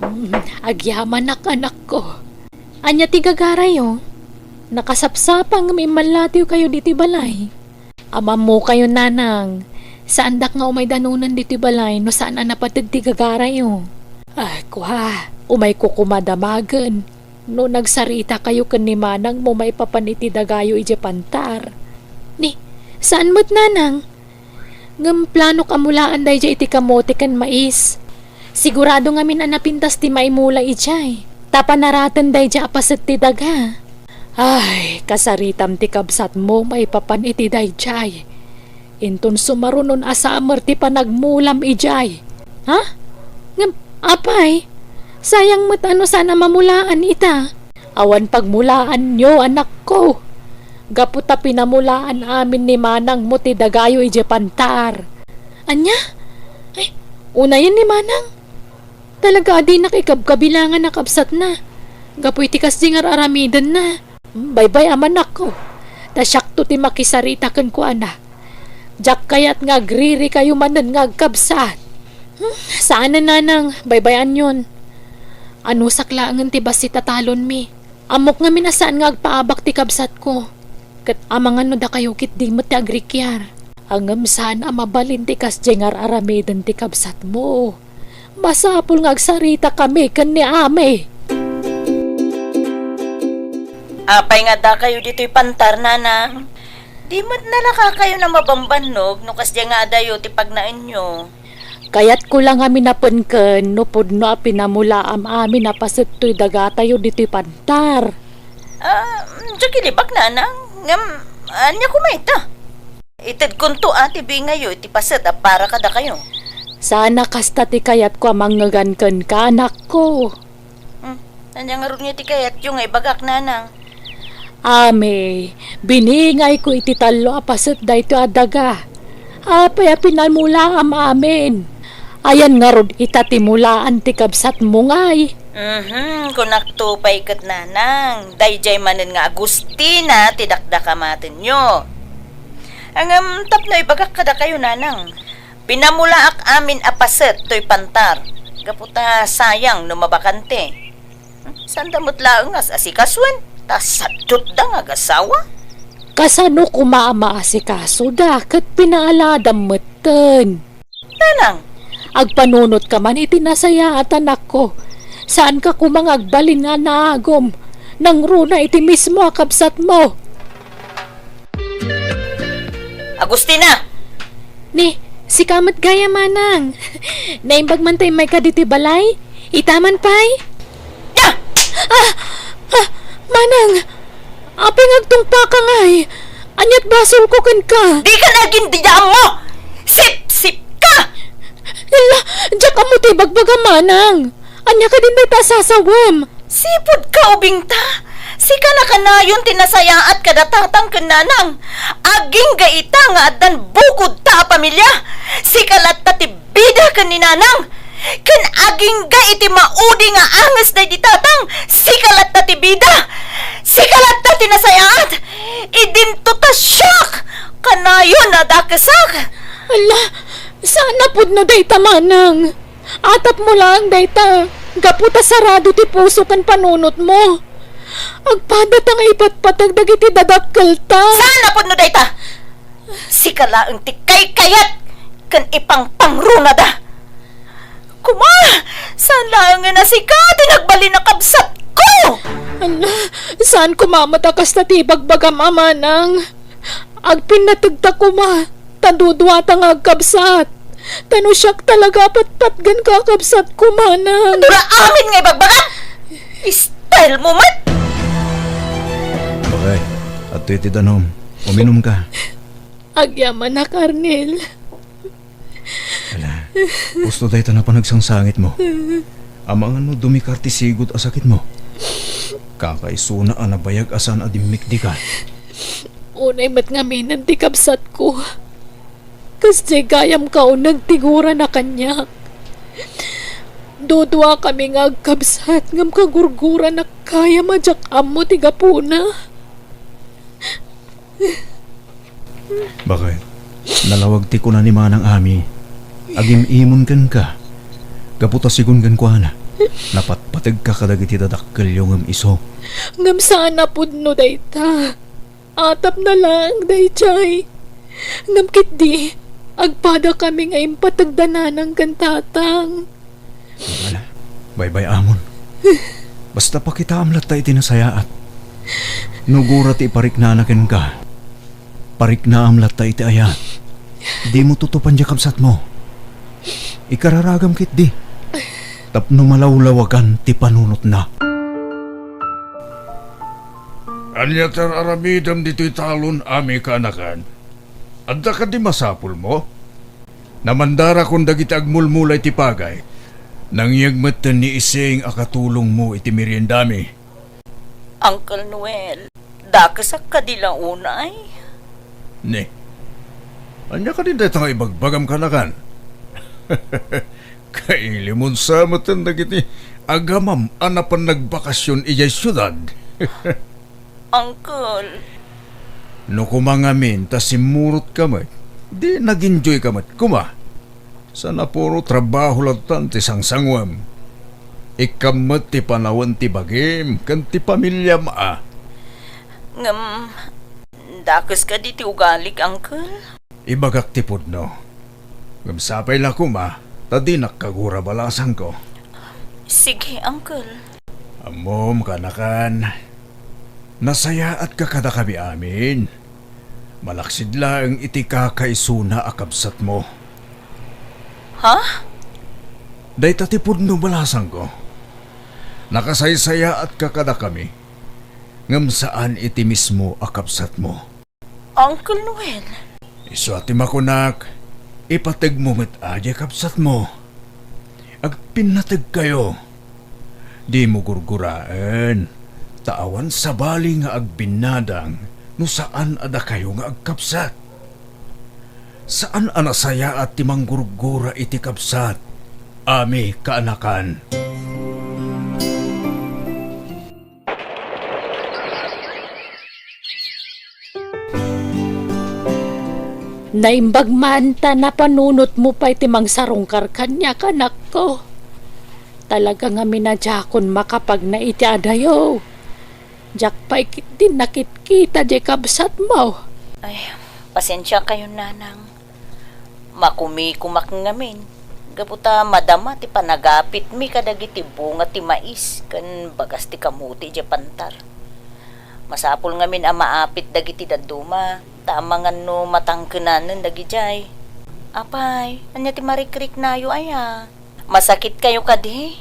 Mm, agyamanak, anakko. Ania ti gagarayo? Nakasapsapa ngem immallatiwkayo ditoy balay. Ammokayo, Nanang, saandak nga umay danunen ditoy balay no saan a napated ti gagarayo. Ay, kua, umayko koma damagen no nagsaritakayo ken ni manangmo maipapan iti dagayo idiay pantar. Ni, saan met, Nanang? Ngem planok a mulaan daydiay iti kamote ken mais. Sigurado ngamin a napintas ti maimula idiay, ta panaraten daydiay a paset ti daga. Ay, kasaritam ti kabsatmo maipapan iti daydiay. Inton sumarunon a samer ti panagmulam idiay. Ha? Ngem, apay, sayang met a no saan a mamulaan ita. Awan pagmulaanyo, anakko. Gapu ta pinamulaan amin ni manangmo ti dagayo idiay pantar. Ania? Ay, Unayen ni Manang. Talaga a dinak ikabkabilangan a kabsatna. Gapu iti kasdi nga ar-aramidenna. Baybay-am, anakko. Ta siakto ti makisarita kenkuana. Diak kayat nga agririkayo manen nga agkabsat. Hmm, saanen, Nanang, baybay-anyon. Anusak laengen ti bassit a talonmi. Ammok ngamin a saan nga agpaabak ti kabsatko. Ket amangan no dakayo ketdi met ti agrikiar. Ngem saan a mabalin ti kasdiay nga ar-aramiden ti kabsatmo. Masapul nga agsaritakami ken ni Ami. Apay nga addakayo ditoy pantar, Nanang? Di met nalakakayon a mabambannog no kasdiay nga adayo ti pagnaenyo. Kayatko la ngamin a penken no pudno a pinamulaam amin a paset toy dagatayo ditoy pantar. Ah, diak ilibak, Nanang. Ngem, ania koma ita? Itedkonto a ti bingayo iti paset a para kadakayo. Saan a kasta ti kayatko a mangngegan kenka, anakko. Hmm, ania ngarud nga iti kayatyo nga ibagak, Nanang? Ami, biningayko iti tallo a paset daytoy a daga. Apay a pinamulaam amin? Ayan ngarud ita ti mulaan ti kabsatmo ngay? Mhm, kunakto pay ket, Nanang, daydiay manen nga Agustina ti dakdakamatenyo. Ngem tapno ibagak kadakayo, Nanang, pinamulaak amin a paset toy pantar, gapu ta sayang no mabakante. Saanda met laeng nga as-asikasuen, ta sadutda nga agasawa. Kasano koma a maasikasoda ket pinaaladam metten? Nanang! Agpanunot ka man iti nasayaat, anakko. Saanka koma nga agbalin nga naagum. Nangruna iti mismo a kabsatmo. Agustina! Ni, sika met gayam, Manang. Naimbag man ta immayka ditoy balay? Ita man pay? Ah! Ah! Ah! Manang! Apay nga agtungpaka ngay? Aniat basolko kenka? Dika nagin dida ammo! Sipsipka! Ella, diak ammo ti ibagbagam, Manang. Ania kadin dayta a sasawem? Sipudka ubingta? Sika nakanayon ti nasayaat kada tatang ken nanang. Agingga ita nga addan bukodta a pamilia. Sika latta ti bida ken ni nanang. Ken agingga iti maudi nga anges daydi tatang. Sika latta ti bida. Sika latta ti nasayaat. Idinto ta siak. Kanayon a dakesak. Ala, saan a pudno dayta, Manang. Atapmo laeng dayta, gapu ta sarado ti puso ken panunotmo. Agpadata nga ipatpateg dagiti dadakkelta. Saan a pudno dayta? Sika laeng ti kaykayat ken ipangpangronada. Kuma, saan laengen a sika ti nagbalin a kabsatko? Ala, saan koma met a kasta ti ibagbagam, Manang. Agpinnategta koma, ta duduata nga agkabsat. Ta no siak talaga a patpatgen, kakabsatko, Manang. Dura amin nga ibagbagam! Style mo met! Bakay, adtoy ti danum. Uminumka. Agyamanak, Arnel. Ala, husto dayta a panagsangsangitmo. Amangan no dumikar ti sigud a sakitmo. Kakaisuna a nabayag a saan a dimmikdika. Unay met ngaminen ti kabsatko. Kasdiay gayam kauneg ti gurana kaniak. Duduakami nga agkabsat ngem kagurguranak gayam a diak ammo ti gapuna. Bakit? Nalawag ti kuna ni Manang Ami. Agim-imon kenka. Gapu ta sigun kenkuana, napatpategka kadagiti dadakkelyo ngem isu. Ngem saan a pudno dayta. Atapna laeng daydiay. Ngem ketdi, agpadakami nga impategda nanang ken tatang. Ala, baybay-amon. Basta pakitaam latta iti nasayaat. No gura ti ipariknana kenka, pariknaam latta iti ayat. Dimo tutupan diay kabsatmo. Ikararagam ketdi. Tapno malawlawagan ti panunotna. Ania ti ar-aramidem ditoy talon, Ami kaanakan? Adda kadi masapulmo? Namandarakon dagiti agmulmula iti pagay. Nangyeg metten ni Ising a katulongmo iti meriendami. Uncle Noel, dakesak kadi la unay? Ni, ania kadi dayta nga ibagbagam kaanakan? Kailimon sa metten dagiti agamam a napan nagbakasyon idiay siudad. Uncle. No kuma ngamin ta simmurot ka met, di nag-enjoy ka met kuma. Sana puro trabaho lattan ti sangsanguem. Ikkam met ti panawen ti bagim ken ti pamiliam a. Ngem, dakes kadi ti ugalik, Uncle? Ibagak ti pudno. Ngem sapay la kuma, ta dinak kagura balasangko. Sige, Uncle. Ammom, kaanakan, nasayaatka kadakami amin. Malaksid laeng iti kakaisuna a kabsatmo. Ha? Dayta ti pudno balasangko. Nakasaysayaatka kadakami, ngem saan iti mismo a kabsatmo. Uncle Noel. Isu a ti makunak, ipategmo met a diay kabsatmo. Agpinnategkayo. Dimo gurguraen, ta awan sabali nga agbinnadang no saan a dakayo nga agkabsat. Saan a nasayaat ti manggurgura iti kabsat, ami kaanakan. Naimbag man ta napanunotmo pay ti mangsarungkar kaniak, anakko. Talaga ngamin a diakon makapagna iti adayo. Diak pay ketdi nakitkita diay kabsatmo. Ay, pasensiakayon, nanang. Makumikumak ngamin, gapu ta madama ti panagapitmi kadagiti bunga ti mais ken bagas ti kamote idiay pantar. Masapul ngamin a maapit dagiti dadduma, ta amangan no matangkenanen dagidiay. Apay, ania ti marikriknayo aya? Masakitkayo kadi?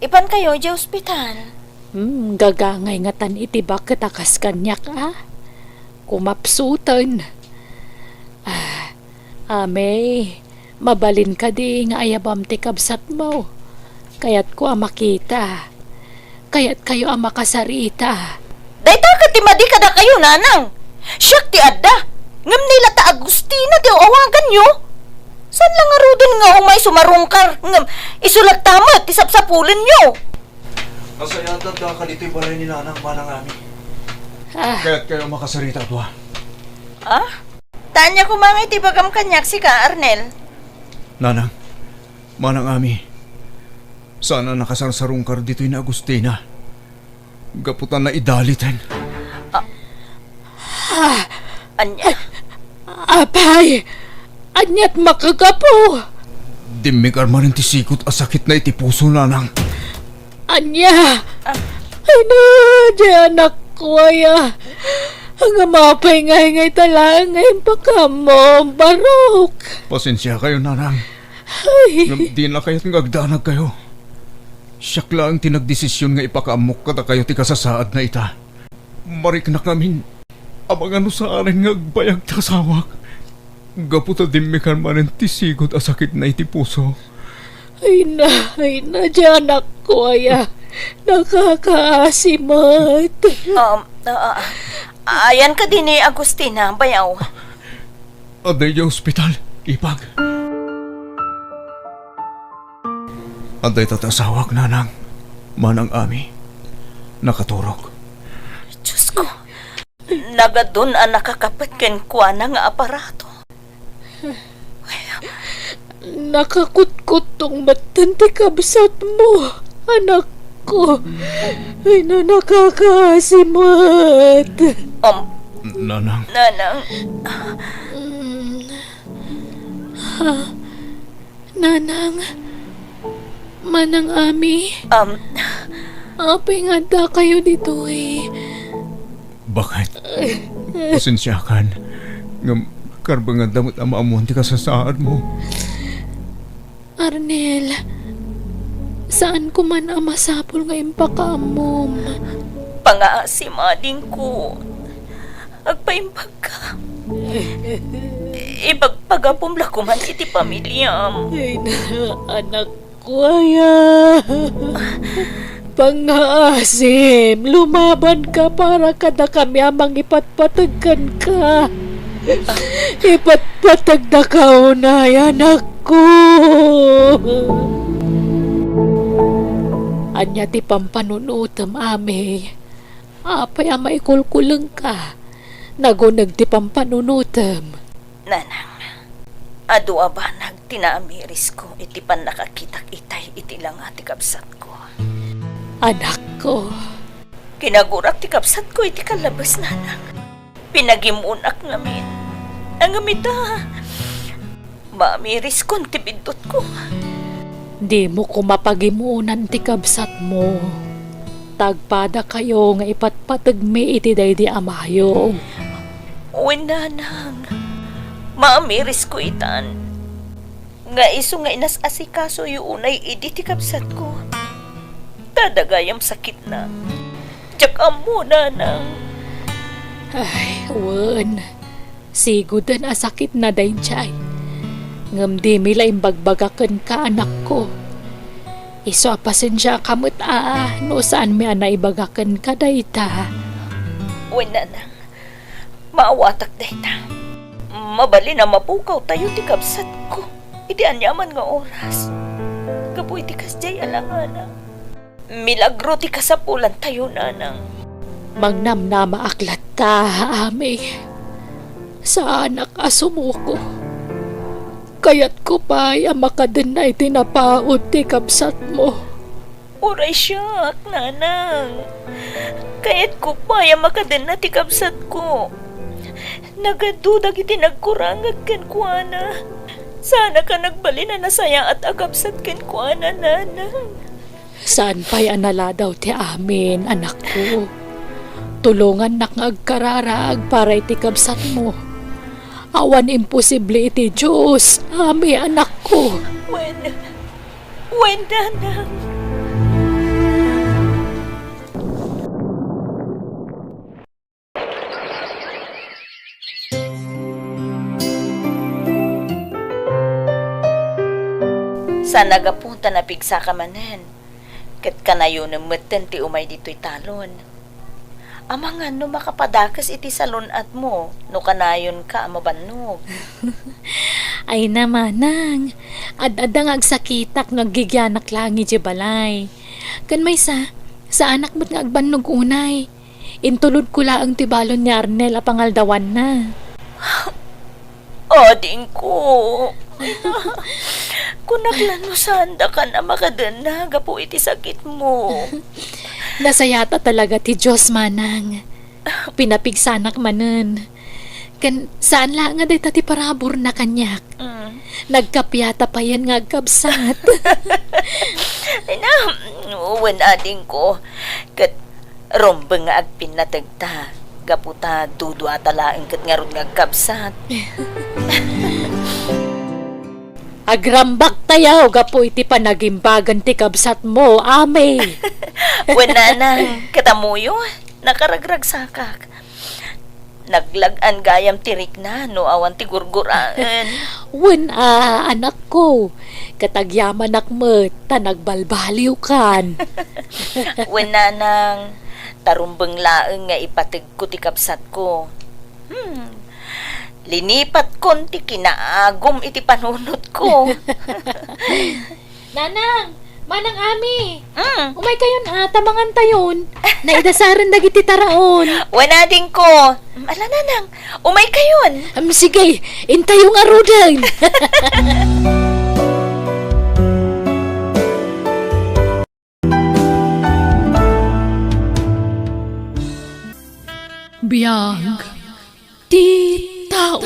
Ipankayo idiay ospital. Hmm, gagangay ngatan iti baket a kas kaniak a. Kumapsuten. Ah, Amey, mabalin kadi nga ayabam ti kabsatmo? Kayatko a makita. Kayatkayo a makasarita. Dayta ket ti madi kadakayo, nanang. Siak ti adda. Ngem ni la ta Agustina ti awaganyo. Saan la ngaruden nga umay sumarungkar, ngem isu latta met ti sapsapulenyo. Nasayaat latta ka ditoy balay ni Nanang, Manang Ami. Ah. Kayatkayo a makasarita, dua. Ah? Ta ania koma ngay ti ibagam kaniak, sika, Arnel? Nanang, Manang Ami, saan a nakasarsarungkar ditoy ni Agustina. Gapu ta naidaliten. Ah. Ah, ania? Apay, aniat makagapu? Dimmikar manen ti sigot a sakitna iti puso, Nanang. Ania? Ah. Ay na, diay anakko aya. Ngem apay nga ngay ta laeng nga impakaammo, barok. Pasensiakayo, Nanang. Ay. Ngem dina kayat nga agdanagkayo. Siak laeng ti nagdesisyon nga ipakaammok kadakayo ti kasasaadna ita. Mariknak ngamin, amangan no saanen nga agbayag ti asawak. Gapu ta dimmikar manen ti sigot a sakitna iti puso. Ay na, ay na, diay anakko aya. Nakakaasi met. Um, ah, ah, ayan kadi ni Agustina, bayaw. Adda idiay ospital, ipag. Adda ita ti asawak, Nanang, Manang Ami. Nakaturog. Diosko, nagadun a nakakapet kenkuana nga aparato. Nakakutkuttong metten ti kabsatmo, anakko. Ay na, nakakaasi met. Um, Nanang. Nanang. Mm. Ha? Nanang. Manang Ami. Um. Apay nga addakayo ditoy? Bakit? Pasensiakan. Ngem, karbenganda met a maammuan ti kasasaadmo. Arnel, saan ko man a masapul nga impakaammom. Pangaasi, madingko. Agpaimbagka. Ipagpagapom la koman iti pamiliam. Ay na, anakko aya. Pangaasim, lumabanka para kadakami a mangipatpateg kenka. Ipatpategdaka unay, anakko. Ania ti pampanunotem, Ami? Apay a maikulkulengka? Naguneg ti pampanunotem. Nanang, adu a banag ti naamirisko iti pannakakitak itay iti langa ti kabsatko. Anakko. Kinagurak ti kabsatko iti kallabes, Nanang. Pinagim-onak ngamin. Ngem ita, maamiriskon ti biddutko. Dimo koma pagim-onan ti kabsatmo. Ta agpadakayo nga ipatpategmi iti daydi a mayog. Wen, Nanang. Maamirisko itan nga isu nga inas-asikasoyo unay idi ti kabsatko. Ta adda gayam sakitna. Diak ammo, Nanang. Ay, wen. Siguden a sakitna daydiay. Ngem dimi la imbagbagakenka, anakko. Isu a pasensiaka met a no saanmi a naibagakenka dayta. Wen, Nanang. Maawatak dayta. Mabalin a mapukawtayo ti kabsatko iti aniaman nga oras. Gapu iti kasdiay a langana. Milagro ti kasapulantayo, Nanang. Mangnamnamaak latta, Ami. Saanak a sumuko. Kayatko pay a makadenna iti napaut ti kabsatmo. Uray siak, Nanang. Kayatko pay a makadenna ti kabsatko. Nagadu dagiti nagkurangag kenkuana. Saanak a nagbalin a nasayaat a kabsat kenkuana, Nanang. Saan pay a naladaw ti amin, anakko. Tulongannak nga agkararag para iti kabsatmo. Awan imposible iti Dios, Ami, anakko. Wen, wen, Nanang. Saan a gapu ta napigsaka manen, ket kanayonem metten ti umay ditoy talon. Amangan no makapadakes iti salun-atmo no kanayonka a mabannog. Ay na, manang, ad-adda nga agsakitak no aggigianak laeng idiay balay. Ken maysa, saanak met nga agbannog unay. Intulodko laeng ti balon ni Arnel a pangaldawanna. Adingko. Kunak la no saandakan a makadenna gapu iti sakitmo. Nasayata talaga ti Dios, manang. Pinapigsanak manen. Ken saan la nga dayta ti paraburna kaniak. Mm. Nagkapiata payen nga agkabsat. Ay na, wen, adingko. Ket rumbeng nga agpinnategta, gapu ta duduata laeng ket ngarud nga agkabsat. Agrambaktayo gapu iti panagimbagan ti kabsatmo, Ami. Wen, nanang, ket ammoyo, nakaragragsakak. Naglag-an gayam ti rikna no awan ti gurguraen. Wen a, anakko, ket agyamanak met ta nagbalbaliwkan. Wen, nanang, ta rumbeng laeng nga ipategko ti kabsatko. Hmm. Linipatkon ti kinaagum iti panunotko. Nanang! Manang Ami! Mm. Umaykayon a, ta mangantayon. Naidasaren dagiti taraon. Wen, adingko. Ala, nanang, umaykayon. Am, sige, intayo ngaruden. Biag ti tao.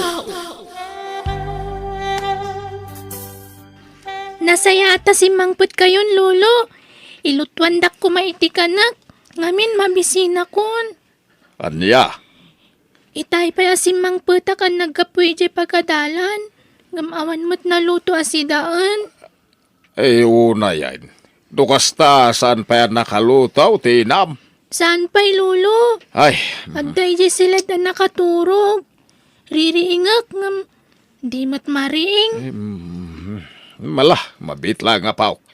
Nasayaat a simmangpetkayon, Lolo. Ilutuandak koma iti kanak, ngamin mabisinakon. Ania? Itay pay a simmangpetak a naggapu idiay pagadalan, ngem awan met naluto a sidaen. Ay, unayen. No kasta, saan pay a nakaluto ti inam? Saan pay, Lolo? Ay. Adda idiay siled a nakaturog. Ririingek ngem di met mariing. Em, mala, mabiit laeng a pao.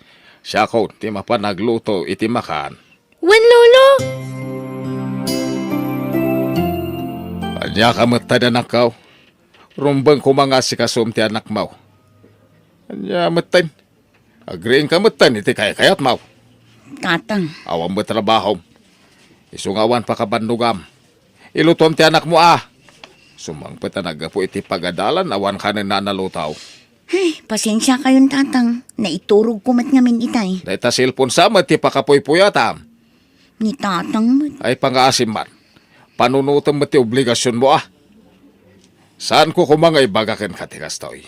Siakon ti mapan agluto iti makan. Wen, Lolo! Ania ka metten, anakko? Rumbeng koma nga asikasom ti anakmo. Ania metten? Agriingka metten iti kaykayatmo. Tatang. Awan met trabahom. Isu nga awan pakabannogam. Ilutom ti anakmo a. Sumangpet a naggapu iti pagadalan, awan kanenna a naluto. Ay, pasensiakayon, Tatang. Naiturogko met ngamin itay. Dayta cellphone sa met ti pakapuypuyatam. Ni Tatang met. Ay, pangaasim man. Panunotem met ti obligasionmo a. Saanko koma nga ibaga kenka ti kastoy.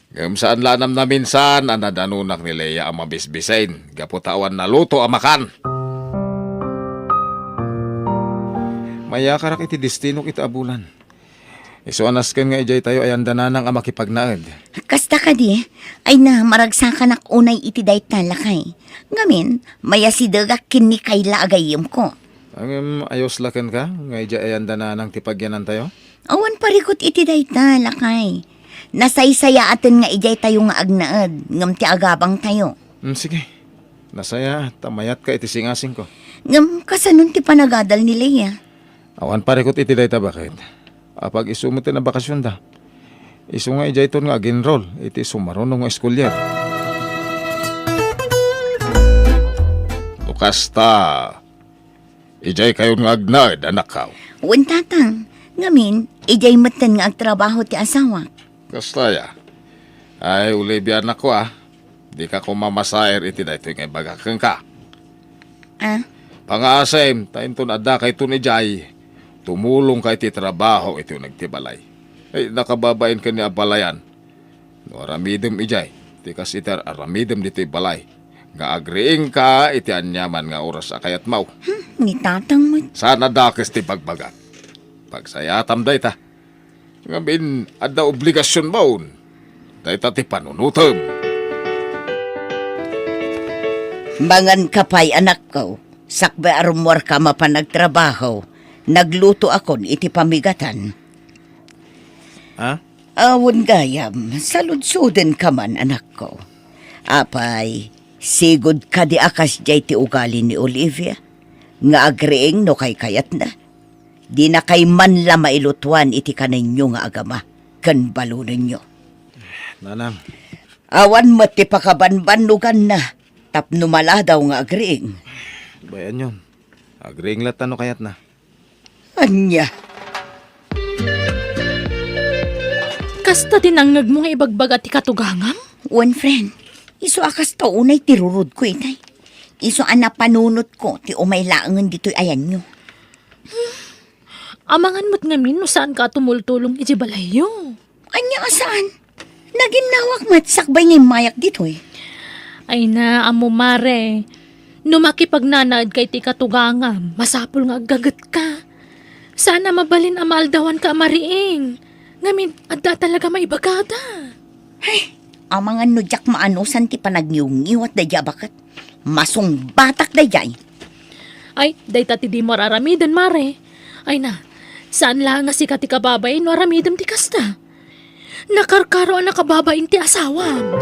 Ngem saan la a namnaminsan a nadanonak ni Lea a mabisbisin gapu ta awan naluto a makan. Mayakarak iti destinok ita a bulan. Isu a nasken nga idiay tayo ayan da nanang a makipagnaed. Kasta kadi, ay na, maragsakanak unay iti dayta, lakay. Ngamin, mayasidegak ken ni Kayla a gayyemko. Ngem, ayos la kenka nga idiay ayan da nanang ti pagyanantayo? Awan parikut iti dayta, lakay. Nasaysayaaten nga idiay tayo nga agnaed, ngem ti agabang tayo. Hmm, sige. Nasaya, ta mayatka iti singasingko. Ngem, kasanon ti panagadal ni Lea? Awan parikut iti dayta, baket. Apag isu met ti nabakasionda. Isu nga idiayton nga ag-enroll iti sumaruno nga eskulier. No kasta, idiay kayon nga agnaed, anakko. Wen, Tatang. Ngamin, idiay metten nga agtrabaho ti asawak. Kasta ya. Ay, Olivia, anakko, a. Dika koma masair iti daytoy nga ibaga kenka. Ah? Pangaasim, ta inton adda kayton idiay, tumulongka iti trabaho iti uneg ti balay. Ay, nakababain ken ni abalayan. No aramidem idiay, ti kas iti ar-aramidem ditoy balay, nga agriingka iti aniaman nga oras a kayatmo. Hmm, ni Tatang met. Saan a dakes ti bagbagak. Pagsayatam dayta. Ngamin, adda obligasionmon. Dayta ti panunotem. Manganka pay, anakko. Sakbay a rummuarka mapan agtrabaho, naglutoakon iti pamigatan. Ha? Awan gayam, saludsodenka man, anakko. Apay, sigud kadi a kasdiay ti ugali ni Olivia, nga agriing no kaykayatna? Dinakay man la mailutuan iti kanenyo nga agama ken balonenyo. Nanang. Awan met ti pakabanbannoganna tapno maladaw nga agriing. Bay-anyon. Agriing latta no kayatna. Ania? Kasta ti nangngegmo nga ibagbaga ti katugangam? Wen, friend. Isu a kasta unay ti rurudko itay. Isu a napanunotko ti umay laengen ditoy ayanyo. Amangan met ngamin no saanka a tumultulong iti balayyo. Ania a saan? Naginnawak met sakbay nga immayak ditoy. Ay na, ammo, mare. No makipagnanaedka iti katugangam, masapul nga aggagetka. Saan a mabalin a maaldawanka a mariing. Ngamin, adda talaga maibagada. Ay, amangan no diak maanusan ti panagniwngiwat daydiay a baket. Masungbatak daydiay. Ay, dayta ti dimo ar-aramiden, mare. Ay na, saan la nga sika ti kababain no aramidem ti kasta. Nakarkaro a nakababain ti asawam.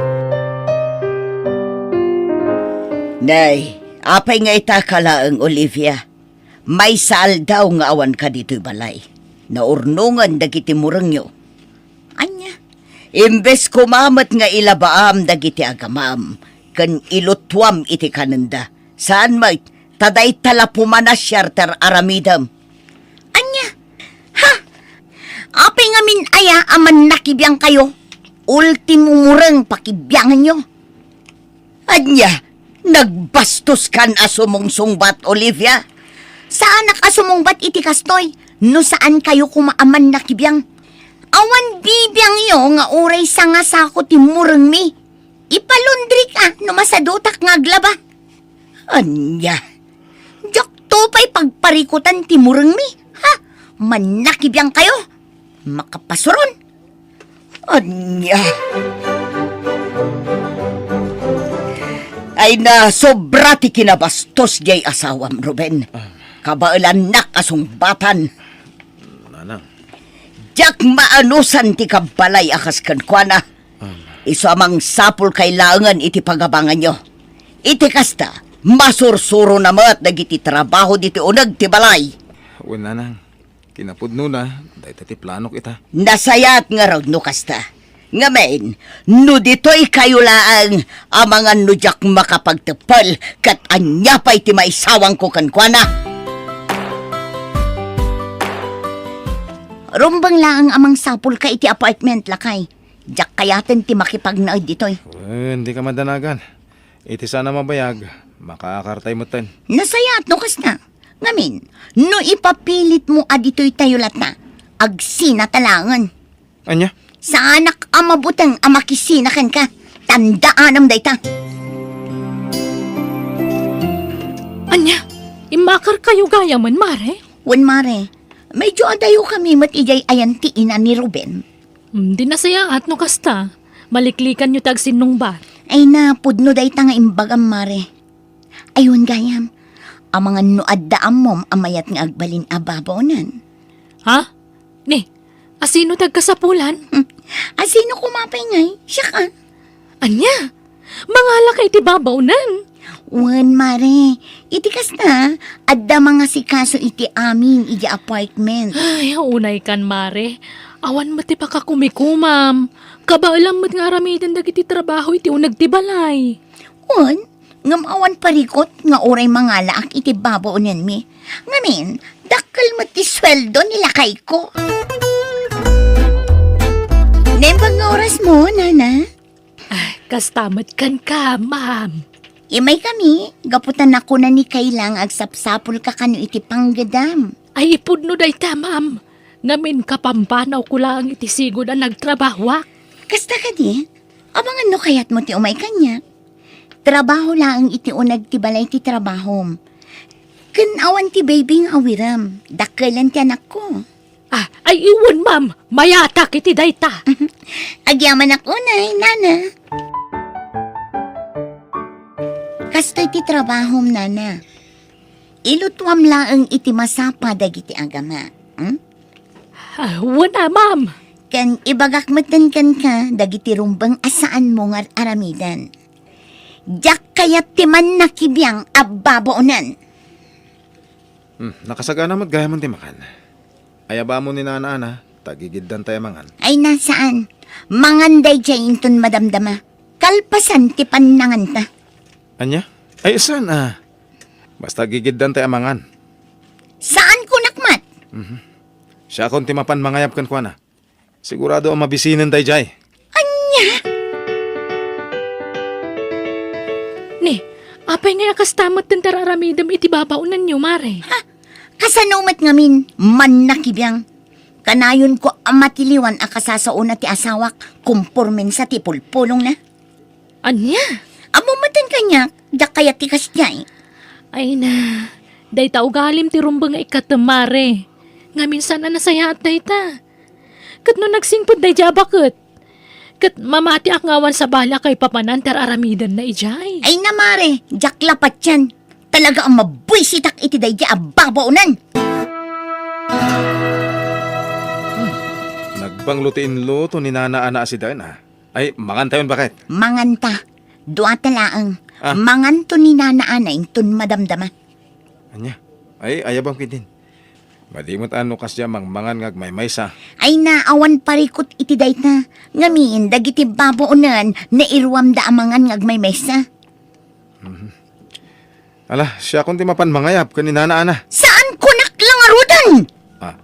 Nay, apay nga ita ka laeng, Olivia? Maysa aldaw nga awanka ditoy balay. Naurnongen dagiti murengyo. Ania? Imbes koma met nga ilabaam dagiti agamam ken ilutuam iti kanenda, saan met ta dayta la pumanasiar ti ar-aramidem. Ania? Ha? Apay ngamin aya a mannakibiangkayo? Ultimo mureng pakibianganyo. Ania, nagbastoskan a sumungsungbat, Olivia? Saanak a sumungbat iti kastoy, no saankayo koma a mannakibiang. Awan bibiangyo nga uray sangasako ti murengmi. Ipalundrik a no masadutak nga aglaba. Ania, diakto pay pagparikutan ti murengmi, ha? Mannakibiangkayo? Makapasuron. Ania? Ay na, sobra ti kinabastos diay asawam, Ruben. Kabaelannak a sungbatan. Nanang. Diak maanusan ti kabbalay a kas kenkuana. Isu a mangsapulkay laengen iti pagabanganyo. Iti kasta, masursurona met dagiti trabaho ditoy uneg ti balay. Wen, Nanang. Kinapudnona, dayta ti planok ita. Nasayaat ngarud no kasta. Ngamin, no ditoy kayo laeng, amangan no diak makapagteppel, ket ania pay ti maisawangko kenkuana? Rumbeng laeng a mangsapulka iti apartment, lakay. Diak kayaten ti makipagnaed ditoy. Wen, dika madanagan. Iti saan a mabayag, makaakartay metten. Nasayaat no kasta. Ngamin, no ipapilitmo a ditoy tayo latta, agsinata laengen. Ania? Saanak a mabuteng a makisina kenka. Tandaanam dayta. Ania? Immakarkayo gayamen, Mare? Wen, Mare. Medyo adayokami met idiay ayan ti ina ni Ruben. Hmm, di nasayaat no kasta. Maliklikanyo ti agsinnungbat. Ay na, pudno dayta nga imbagam, Mare. Aywan gayam, amangan no adda ammom a mayat nga agbalin a babaonen. Ha? Ni, asino ti agkasapulan? Hmm. Asino koma pay ngay? Siak a. Ania? Mangalaka iti babaonen? Wen, Mare. Iti kasta, adda mangasikaso iti amin iti apartment. Ay, unay kan, Mare. Awan met ti pakakumikumam. Kabaelam met nga aramiden dagiti trabaho iti uneg ti balay. Wen, ngem awan parikut nga uray mangalaak iti babaonenmi. Ngamin, dakkel met ti sueldo ni lakayko. Naimbag nga orasmo, Nana? Ah, kasta met kenka, ma'am. Imaykami, gapu ta nakuna ni Kayla nga agsapsapulka kano iti panggedam. Ay, ipudno dayta, ma'am. Ngamin, kapampanawko laeng iti sigud a nagtrabahoak. Kasta kadi? Amangan no kayatmo ti umay kaniak. Trabaho laeng iti uneg ti balay ti trabahom. Ken awan ti baby nga awirem. Dakkelen ti anakko. Ah, ay, iwen, ma'am. Mayatak iti dayta. Agyamanak unay, Nana. Kastoy ti trabahom, Nana. Ilutuam laeng iti masapa dagiti agama. Hmm? Ah, wen a, ma'am. Ken ibagak metten kenka dagiti rumbeng a saanmo nga ar-aramiden. Diak kayat ti mannakibiang a babaonen. Hmm, nakasagana met gayamen ti makan. Ayabamon ni Nana Ana, ta gigiddantay a mangan. Ay na, saan. Mangan daydiay inton madamdama. Kalpasan ti pannanganta. Ania? Ay, saan a? Basta gigiddantay a mangan. Saan kunak met? Mhm. Siakon ti mapan mangayab kenkuana. Sigurado a mabisinen daydiay. Ania? Ni, apay ngay a kasta met ti ar-aramidem iti babaonenyo, Mare? Ha? Kasano met ngamin, mannakibiang? Kanayonko a matiliwan a kasasaona ti asawak, kompormensa ti pulpulongna. Ania? Ammom metten kaniak, diak kayat ti kasdiay. Ay na, dayta ugalim ti rumbeng nga ikkatem, Mare. Ngamin saan a nasayaat dayta. Ket no nagsingpet daydiay a baket, ket mamatiak nga awan sabali a kaipapanan ti ar-aramidenna idiay. Ay na, Mare, diak la patien. Talaga a mabuisitak iti daydiay a babaonen. Hmm. Nagbanglo ti inluto ni Nana Ana a sidaen a. Ay, mangantayon, baket? Manganta. Duata laeng. Ah. Manganto ni Nana Ana inton madamdama. Ania? Ay, ayabam ketdin. Madi met a no kasdiay a mangmangan nga agmaymaysa. Ay na, awan parikut iti dayta. Ngamin, dagiti babaonen, nairuamda a mangan nga agmaymaysa. Mhm. Ala, siakon ti mapan mangayab ken ni Nana Ana. Saan kunak la ngaruden? Ah.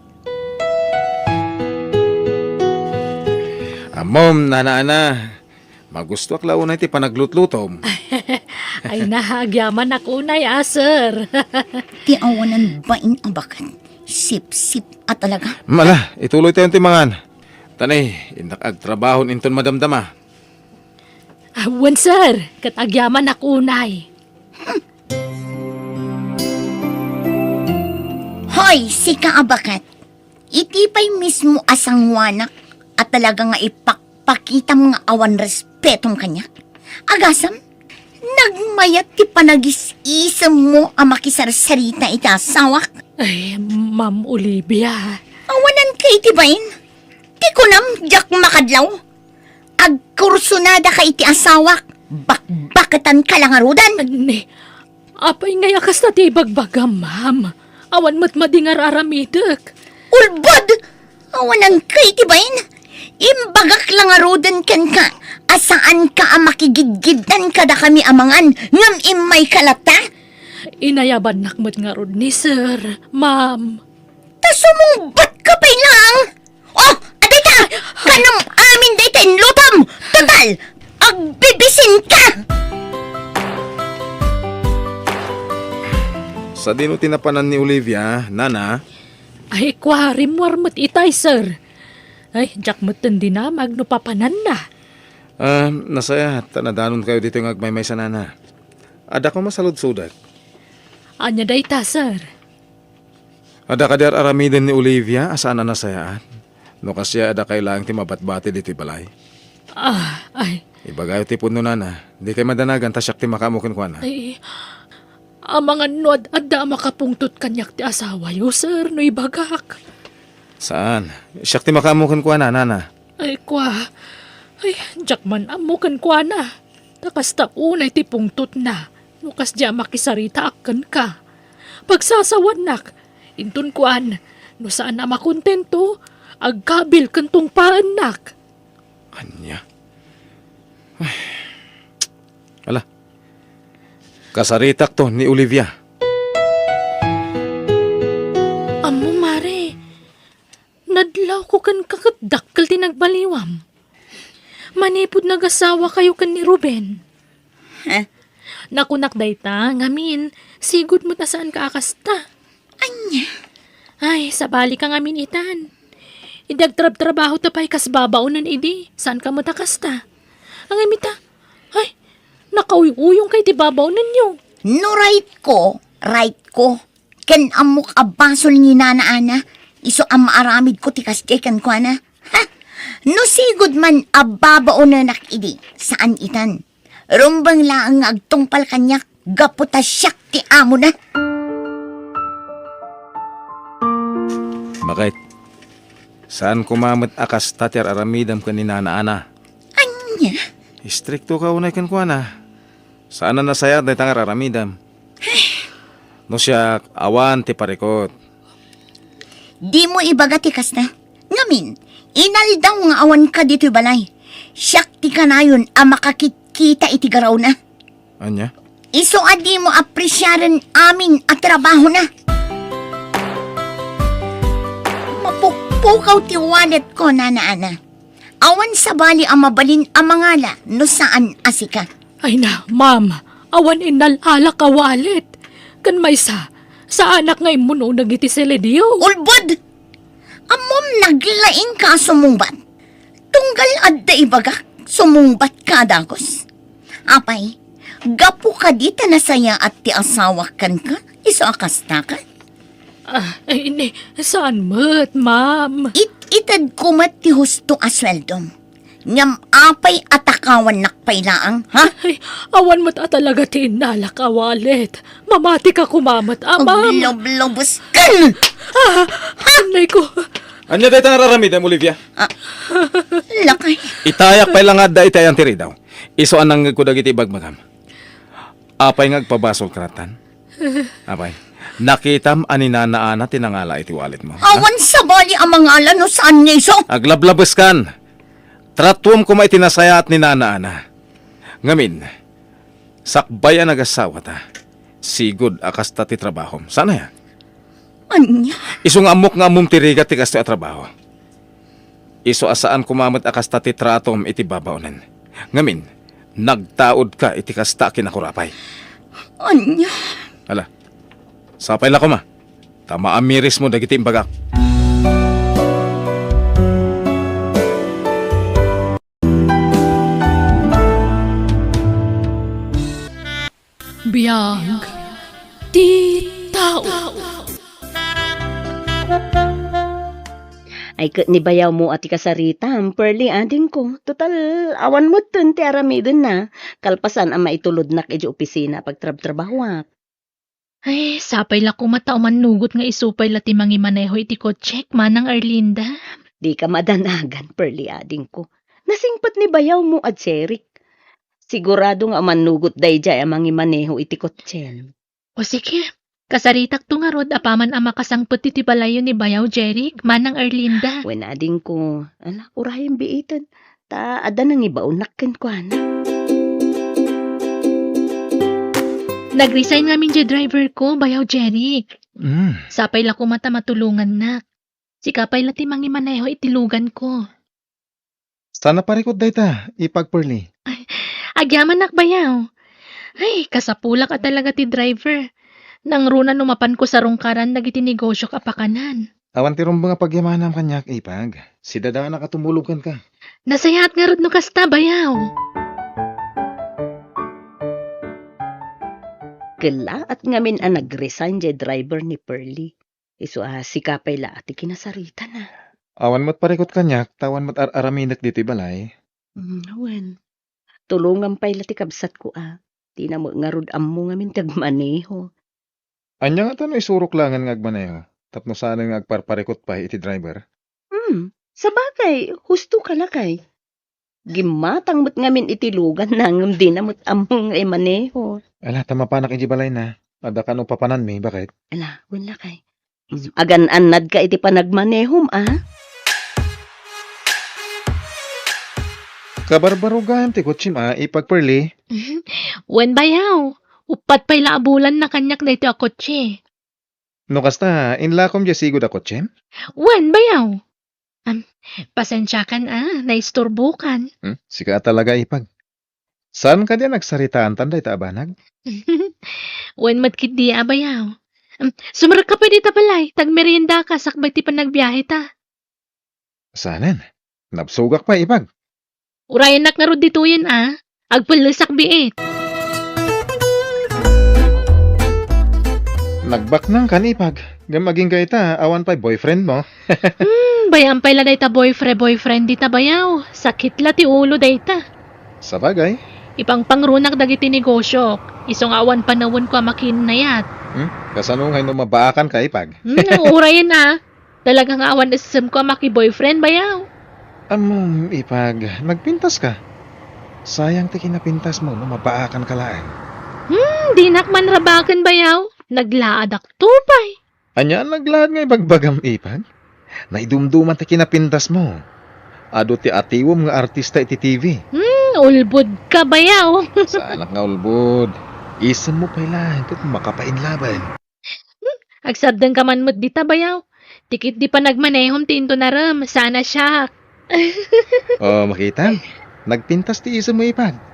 Ammom, Nana Ana, magustoak la unay ti panaglutlutom. Ay na, agyamanak unay a, sir. Ti awanan bain a baket, sipsip a talaga. Mala, ituloytayon ti mangan. Tani, innak agtrabahon inton madamdama. Ah, wen, sir, ket agyamanak unay. Hoy, sika a baket. Iti pay mismo a sangoanak a talaga nga ipakpakitam nga awan respetom kaniak. Agasem, nagmayat ti panagis-isemmo a makisarsarita iti asawak. Ay, Ma'am Olivia. Awananka iti bain? Ti kunam, diak makadlaw. Agkursunadaka iti asawak, bakbaketanka la ngaruden. Ni, apay ngay a kasta ti ibagbagam, ma'am? Awan met madi nga ar-aramidek. Ulbod! Awananka iti bain? Imbagak la ngaruden kenka a saanka a makigidgiddan kadakami a mangan ngem immayka latta? Inayabannak met ngarud ni Sir, ma'am. Ta sumungbatka pay laeng? Oh, adda ita! Kanam amin dayta inlutom! Total, agbibisinka! Sadino ti napanan ni Olivia, nana? Ay, kua, rimmuar met itay, sir. Ay, diak metten dinamag no papananna. Ah, nasayaat ta nadanonkayo ditoy nga agmaymaysa, nana. Adda koma saludsodek. Ania dayta, sir? Adda kadi ar-aramiden ni Olivia a saan a nasayaat? No kasdiay, adda kay laeng ti mabatbati ditoy balay? Ah, ay. Ibagayo ti pudno, nana. Dikay madanagan ta siak ti makaammo kenkuana. Ay, amangan no ad-, adda a makapungtot kaniak ti asawayo, sir, no ibagak. Saan? Siak ti makaammo kenkuana, nana. Ay, kua. Ay, diak man ammo kenkuana. Ta kasta unay ti pungtotna no kasdiay a makisaritaak kenka. Pagsasawaannak, inton kuan, no saan a makontento, agkabil ken tungpaennak. Ania? Ay. Ala. Kasaritakto ni Olivia. Ammo, mare, nadlawko kenka ket dakkel ti nagbaliwam. Manipud nagasawakayo ken ni Ruben. Heh? Nakunak dayta, ngamin, sigud met a saanka a kasta. Ania? Ay, sabalika ngamin itan. Idi agtrabtrabaho ta pay kas babaonen idi, saanka met a kasta. Ngem ita, ay, nakauyuyongka iti babaonenyo. No rightko, rightko. Ken ammok a basol ni Nana Ana, isu a maaramidko ti kasdiay kenkuana. Ha? No sigud man a babaonenak idi, saan itan. Rumbeng laeng nga agtungpal kaniak gapu ta siak ti amona. Bakit? Saan koma met a kasta ti ar-aramidem ken ni Nana Ana? Ania? Istriktoka unay kenkuana. Saan a nasayaat dayta nga ar-aramidem. No siak, awan ti parikut. Dimo ibaga ti kasta. Ngamin, inaldaw nga awanka ditoy balay. Siak ti kanayon a makakitkita iti garawna. Ania? Isu a dimo apresiaren amin a trabahona. Mapukpukaw ti walletko, Nana Ana. Awan sabali a mabalin a mangala no saan a sika. Ay na, ma'am, awan innal-alak a wallet. Ken maysa, saanak nga immuno dagiti seledio. Ulbod! Ammom naglaingka a sumungbat. Tunggal adda ibagak, sumungbatka a dagus. Apay, gapu kadi ta nasayaat ti asawak kenka, isu a kastaka? Ah, ay, ni, saan met, ma'am? It-itedko met ti husto a sueldom. Ngem apay a takawannak pay laeng, ha? Ay, awan met a talaga ti innalak a wallet. Mamatika koma met, a, ma'am. Aglublubos ken! Ah, anay ko. Ania dayta nga ar-aramidem, Olivia? Ah, lakay. Itayak pay la nga adda iti ayan ti ridaw. Isu a nangngegko dagiti ibagbagam. Apay nga agpabasolka lattan? Apay, nakitam a ni Nana Ana ti nangala iti walletmo, ha? Awan sabali a mangala no saan nga isu. Aglablabeskan. Tratuem koma iti nasayaat ni Nana Ana. Ngamin, sakbay a nagasawata, sigud a kasta ti trabahom. Saan aya? Ania? Isu nga ammok nga ammom ti rigat ti kastoy a trabaho. Isu a saan koma met a kasta ti tratom iti babaonen. Ngamin, nagtaudka iti kasta a kinakurapay. Ania? Ala, sapay la koma, ta maamirismo dagiti imbagak. Biag ti tao. Ay, ket ni bayawmo a ti kasaritam, Pearly, adingko. Total, awan metten ti aramidenna. Kalpasan a maitulodnak idiay opisina a pagtrabtrabahuak. Ay, sapay la koma ta umannugot nga isu pay la ti mangimaneho iti kotsek, Manang Arlinda. Dika madanagan, Pearly, adingko. Nasingpet ni bayawmo a Jeric. Sigurado nga umannugot daydiay a mangimaneho iti kotsem. O sige, Kasaritakto ngarud apaman a makasangpet iti balayyo ni Bayaw Jeric, Manang Erlinda. Wen, adingko, ala, urayen biiten. Ta adda nangibaonnak kenkuana. Nag-resign ngamin diay driver ko, Bayaw Jeric. Mm. Sapay la koma ta matulongannak. Sika pay la ti mangimaneho iti lugan ko. Saan a parikut dayta, Ipag Pearly? Ay, agyamanak, Bayaw. Ay, kasapulak a talaga ti driver. Nangruna no mapanko sarungkaran dagiti negosiok a pakanan. Awan ti rumbeng a pagyamanam kaniak, Ipag. Sidadanak a tumulog kenka. Nasayaat ngarud no kasta, Bayaw. Kellaat ngamin a nag-resign diay driver ni Pearly. Isu a sika pay la ti kinasaritana. Awan met parikut kaniak, ta awan met ar-araminek ditoy balay. Mm, wen. Tulongam pay la ti kabsatko a. Dina met ngarud ammo ngamin ti agmaneho. Ania ngata no isurok laengen nga agmaneho, tapno saanen nga agparparikut pay iti driver? Hmm, sabagay, husto ka lakay. Gimmatang met ngamin iti luganna ngem dina met ammo nga imaneho. Ala, ta mapanak iti balayna. Adda kano papananmi, baket? Ala, wen lakay. Mm, agan-annadka iti panagmanehom, a? Kabarbaro gayam ti kotsem, a, Ipag Pearly. Wen, Bayaw. Uppat pay la a bulanna kaniak daytoy a kotse. No kasta, inlakom diay sigud a kotsem? Wen, Bayaw. Am, pasensiakan a, naisturbokan. Hmm? Sika a talaga, Ipag. Saan kadi a nagsaritaantan dayta a banag? Wen met ketdi a, Bayaw. Am, sumrekka pay dita balay, ta agmeriendaka sakbay ti panagbiaheta. Saanen? Nabsogak pay, Ipag. Urayennak ngarud ditoyen a. Agpellesak biit. Nagbaknang kan, Ipag. Ngem agingga ita, awan pay boyfriend mo. Hmm, bay-am pay la dayta boyfriend, boyfriend dita, Bayaw. Sakit la ti ulo dayta. Sabagay. Ipangpangrunak dagiti negosiok. Isu nga awan panawenko a makiinnayat. Hmm? Kasano ngay no mabaakan ka, Ipag? Hmm, urayen a. Talaga nga awan isemko a maki-boyfriend, Bayaw. Ammom, Ipag, nagpintas ka. Sayang ti kinapintas mo no mabaakan ka laeng. Hmm, dinak man rabaken, Bayaw. Naglaadak to pay. Ania a naglaad nga ibagbagam, Ipag? Naidumduman ti kinapintas mo. Adu ti atiwem nga artista iti T V. Hmm, ulbod ka, Bayaw. Saanak nga ulbod. Isem mo pay laeng ket makapainlaben. Hmm, agsardengka man met dita, Bayaw. Ti ketdi panagmanehom ti intunarem, saan a siak. Oh, makitam. Nagpintas ti isem mo, Ipag.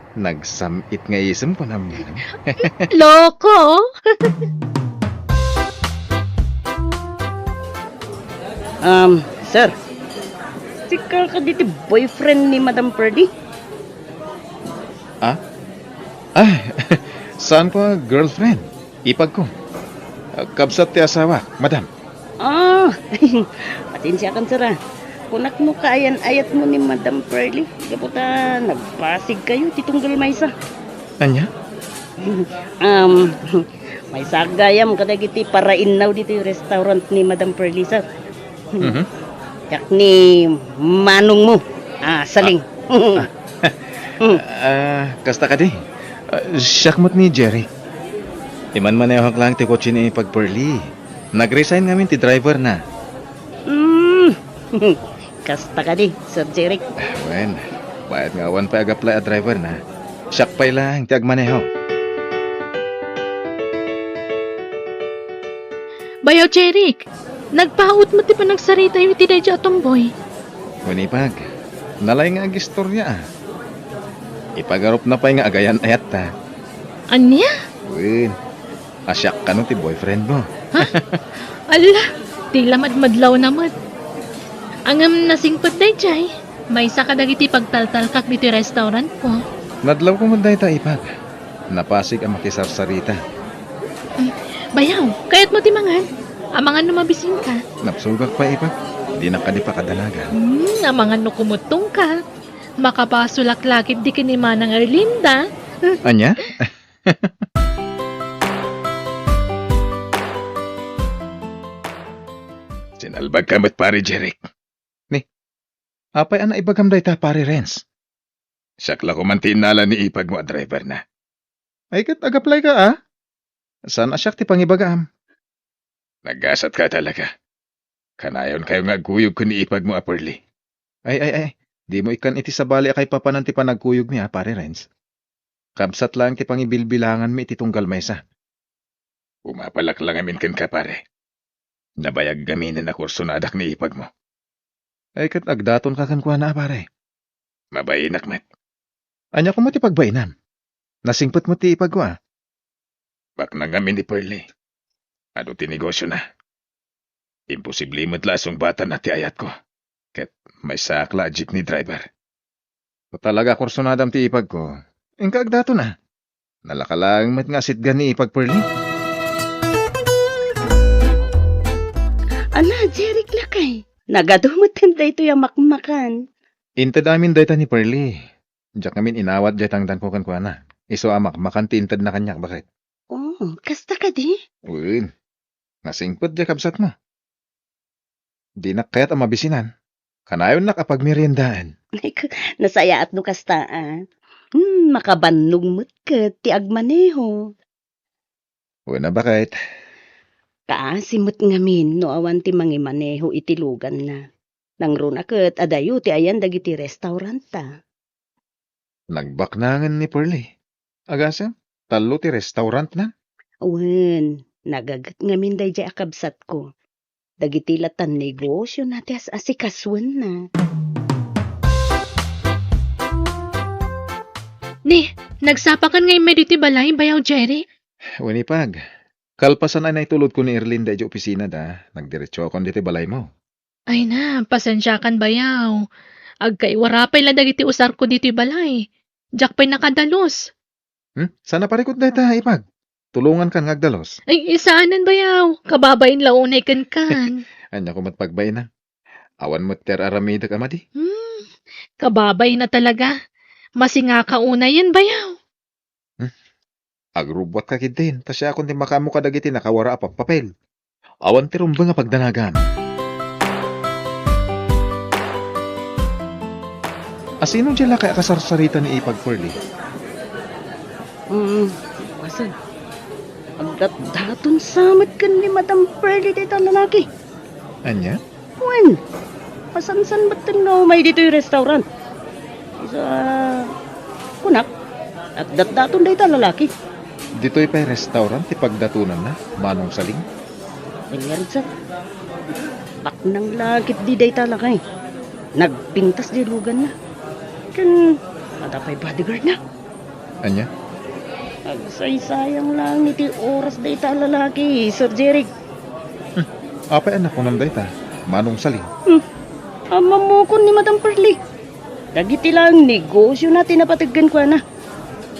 Nagsam-it nga isem, kunam nga. Loko! Um, sir. Sika kadi ti boyfriend ni Madam Purdy? Ah? Ah, saan ko a girlfriend? Ipag ko. Ah, kabsat ti asawak, madam. Ah, pasensiakan, sir, ah. Kunak no kaayan-ayatmo ni Madam Pearly, gapu ta nagpasigkayo ti tunggal maysa. Ania? Um, maysa gayam kadagiti parainnaw ditoy restaurant ni Madam Pearly, sir. Mhm. Siak ni manongmo. Ah, Saling. Ah. Mm. Ah, kasta kadi? Ah, siak met ni Jerry. Imanmanehok laeng ti kotse ni Ipag Pearly. Nag-resign ngamin ti driver na. Mm. Kasta kadi, Sir Jeric? Ah, wen, mayat nga awan pay agaplay a driver na. Siak pay laeng ti agmaneho. Bayaw Jeric, nagpaut met ti panagsaritayo iti daydiay a tomboy. Wen, Ipag, nalay nga agistoria, ah. Ipagarupna pay nga agayan-ayatta. Ania? Wen, a siak kano ti boyfriend mo. Ha? Ala, ti la madmadlawna met. Ngem nasingpet daydiay, maysa kadagiti pagtaltalkak ditoy restaurantko. Nadlawko met dayta, Ipag. Napasig a makisarsarita. Mm, bayaw, kayatmo ti mangan? Amangan no mabisinka. Nabsogak pay, Ipag. Dinak kadi pakadanagan. Hmm, amangan no kumuttongka. Makabasolak la ketdi ken ni Manang Erlinda. Ania? Sinalbagka met, Pare Jeric. Ni, apay a naibagam dayta, Pare Renz? Siak la koman ti innala ni ipagmo a driver na. Ay, ket agaplayka, a? Saan a siak ti pangibagaam. Naggasatka talaga. Kanayonkayo nga agkuyog ken ni ipagmo a Pearly. Ay, ay, ay. Dimo ikkan iti sabali a kaipapanan ti panagkuyogmi a, Pare Renz. Kabsat laeng ti pangibilbilanganmi iti tunggal maysa. Umapalak la ngamin kenka, pare. Nabayag ngaminen a kursonadak ni ipagmo. Ay, ket agdatonka kenkuana a, pare. Mabainak met. Ania koma ti pagbainam? Nasingpet met ti ipagko a. Baknang ngamin ni Pearly. Adu ti negosiona. Imposible met la a sungbatanna ti ayatko. Ket maysaak la a jeepney driver. No talaga kursonadam ti ipagko, inka agdaton a. Nalaka laeng met nga asitgan ni ipag Pearly. Ala, Jeric lakay. Nagadu met daytoy a makmakan. Inted amin dayta ni Pearly. Diak ngamin inawat diay tangdanko kenkuana. Isu a makmakan ti intedna kaniak, baket. Oh, kasta kadi? Wen. Nasingpet diay kabsatmo. Dinak kayat a mabisinan. Kanayonnak a pagmeriendaen. Ay, k-, nasayaat no kasta, a. Hmm, makabannog met ket ti agmaneho. Wen a, baket. Kaasi met ngamin no awan ti mangimaneho iti luganna. Nangruna ket adayo ti ayan dagiti restaurant-ta. Nagbaknangen ni Pearly. Agasem, tallo ti restaurantna. Wen, nagaget ngamin daydiay a kabsatko. Dagiti latan negosiona ti as-asikasuenna. Ni, nagsapakan nga immay ditoy balay, Bayaw Jerry? Wen, ipag. Kalpasan a naitulodko ni Erlinda idiay opisinada, nagdiretsokon ditoy balaymo. Ay na, pasensiakan, Bayaw. Agkaiwara pay la dagiti usarko ditoy balay. Diak pay nakadalus. Hmm? Saan a parikut dayta, ipag? Tulongankan nga agdalus. Ay, saanen, Bayaw. Kababain la unay kenkan. Ania koma ti pagbainam? Awan met ti ar-aramidek a madi. Hmm, kababain a talaga. Masingaka unayen, Bayaw. Hmm? Agrubbuatka ketdin, ta siakon ti makaammo kadagiti nakawara a pappapel. Awan ti rumbeng a pagdanagam. Asino diay lakay a kasarsarita ni ipag Pearly? Mm, basen. Agdatdaton sa met ken ni Madam Pearly dayta lalaki. Ania? Wen, masansan metten nga umay ditoy restaurant. Isu a, kunak, agdatdaton dayta lalaki. Ditoy pay restaurant ti pagdatonanna, Manong Saling? Wen nga riksan, baknang la ketdi dayta lakay. Nagpintas diay luganna. Ken adda pay bodyguardna. Ania? Agsaysayang laeng iti oras dayta a lalaki, Sir Jeric. Hmm. Apay a nakunam dayta, Manong Saling? Hmm. Ammamokon ni Madam Pearly. Dagiti laeng negosiona ti napateg kenkuana.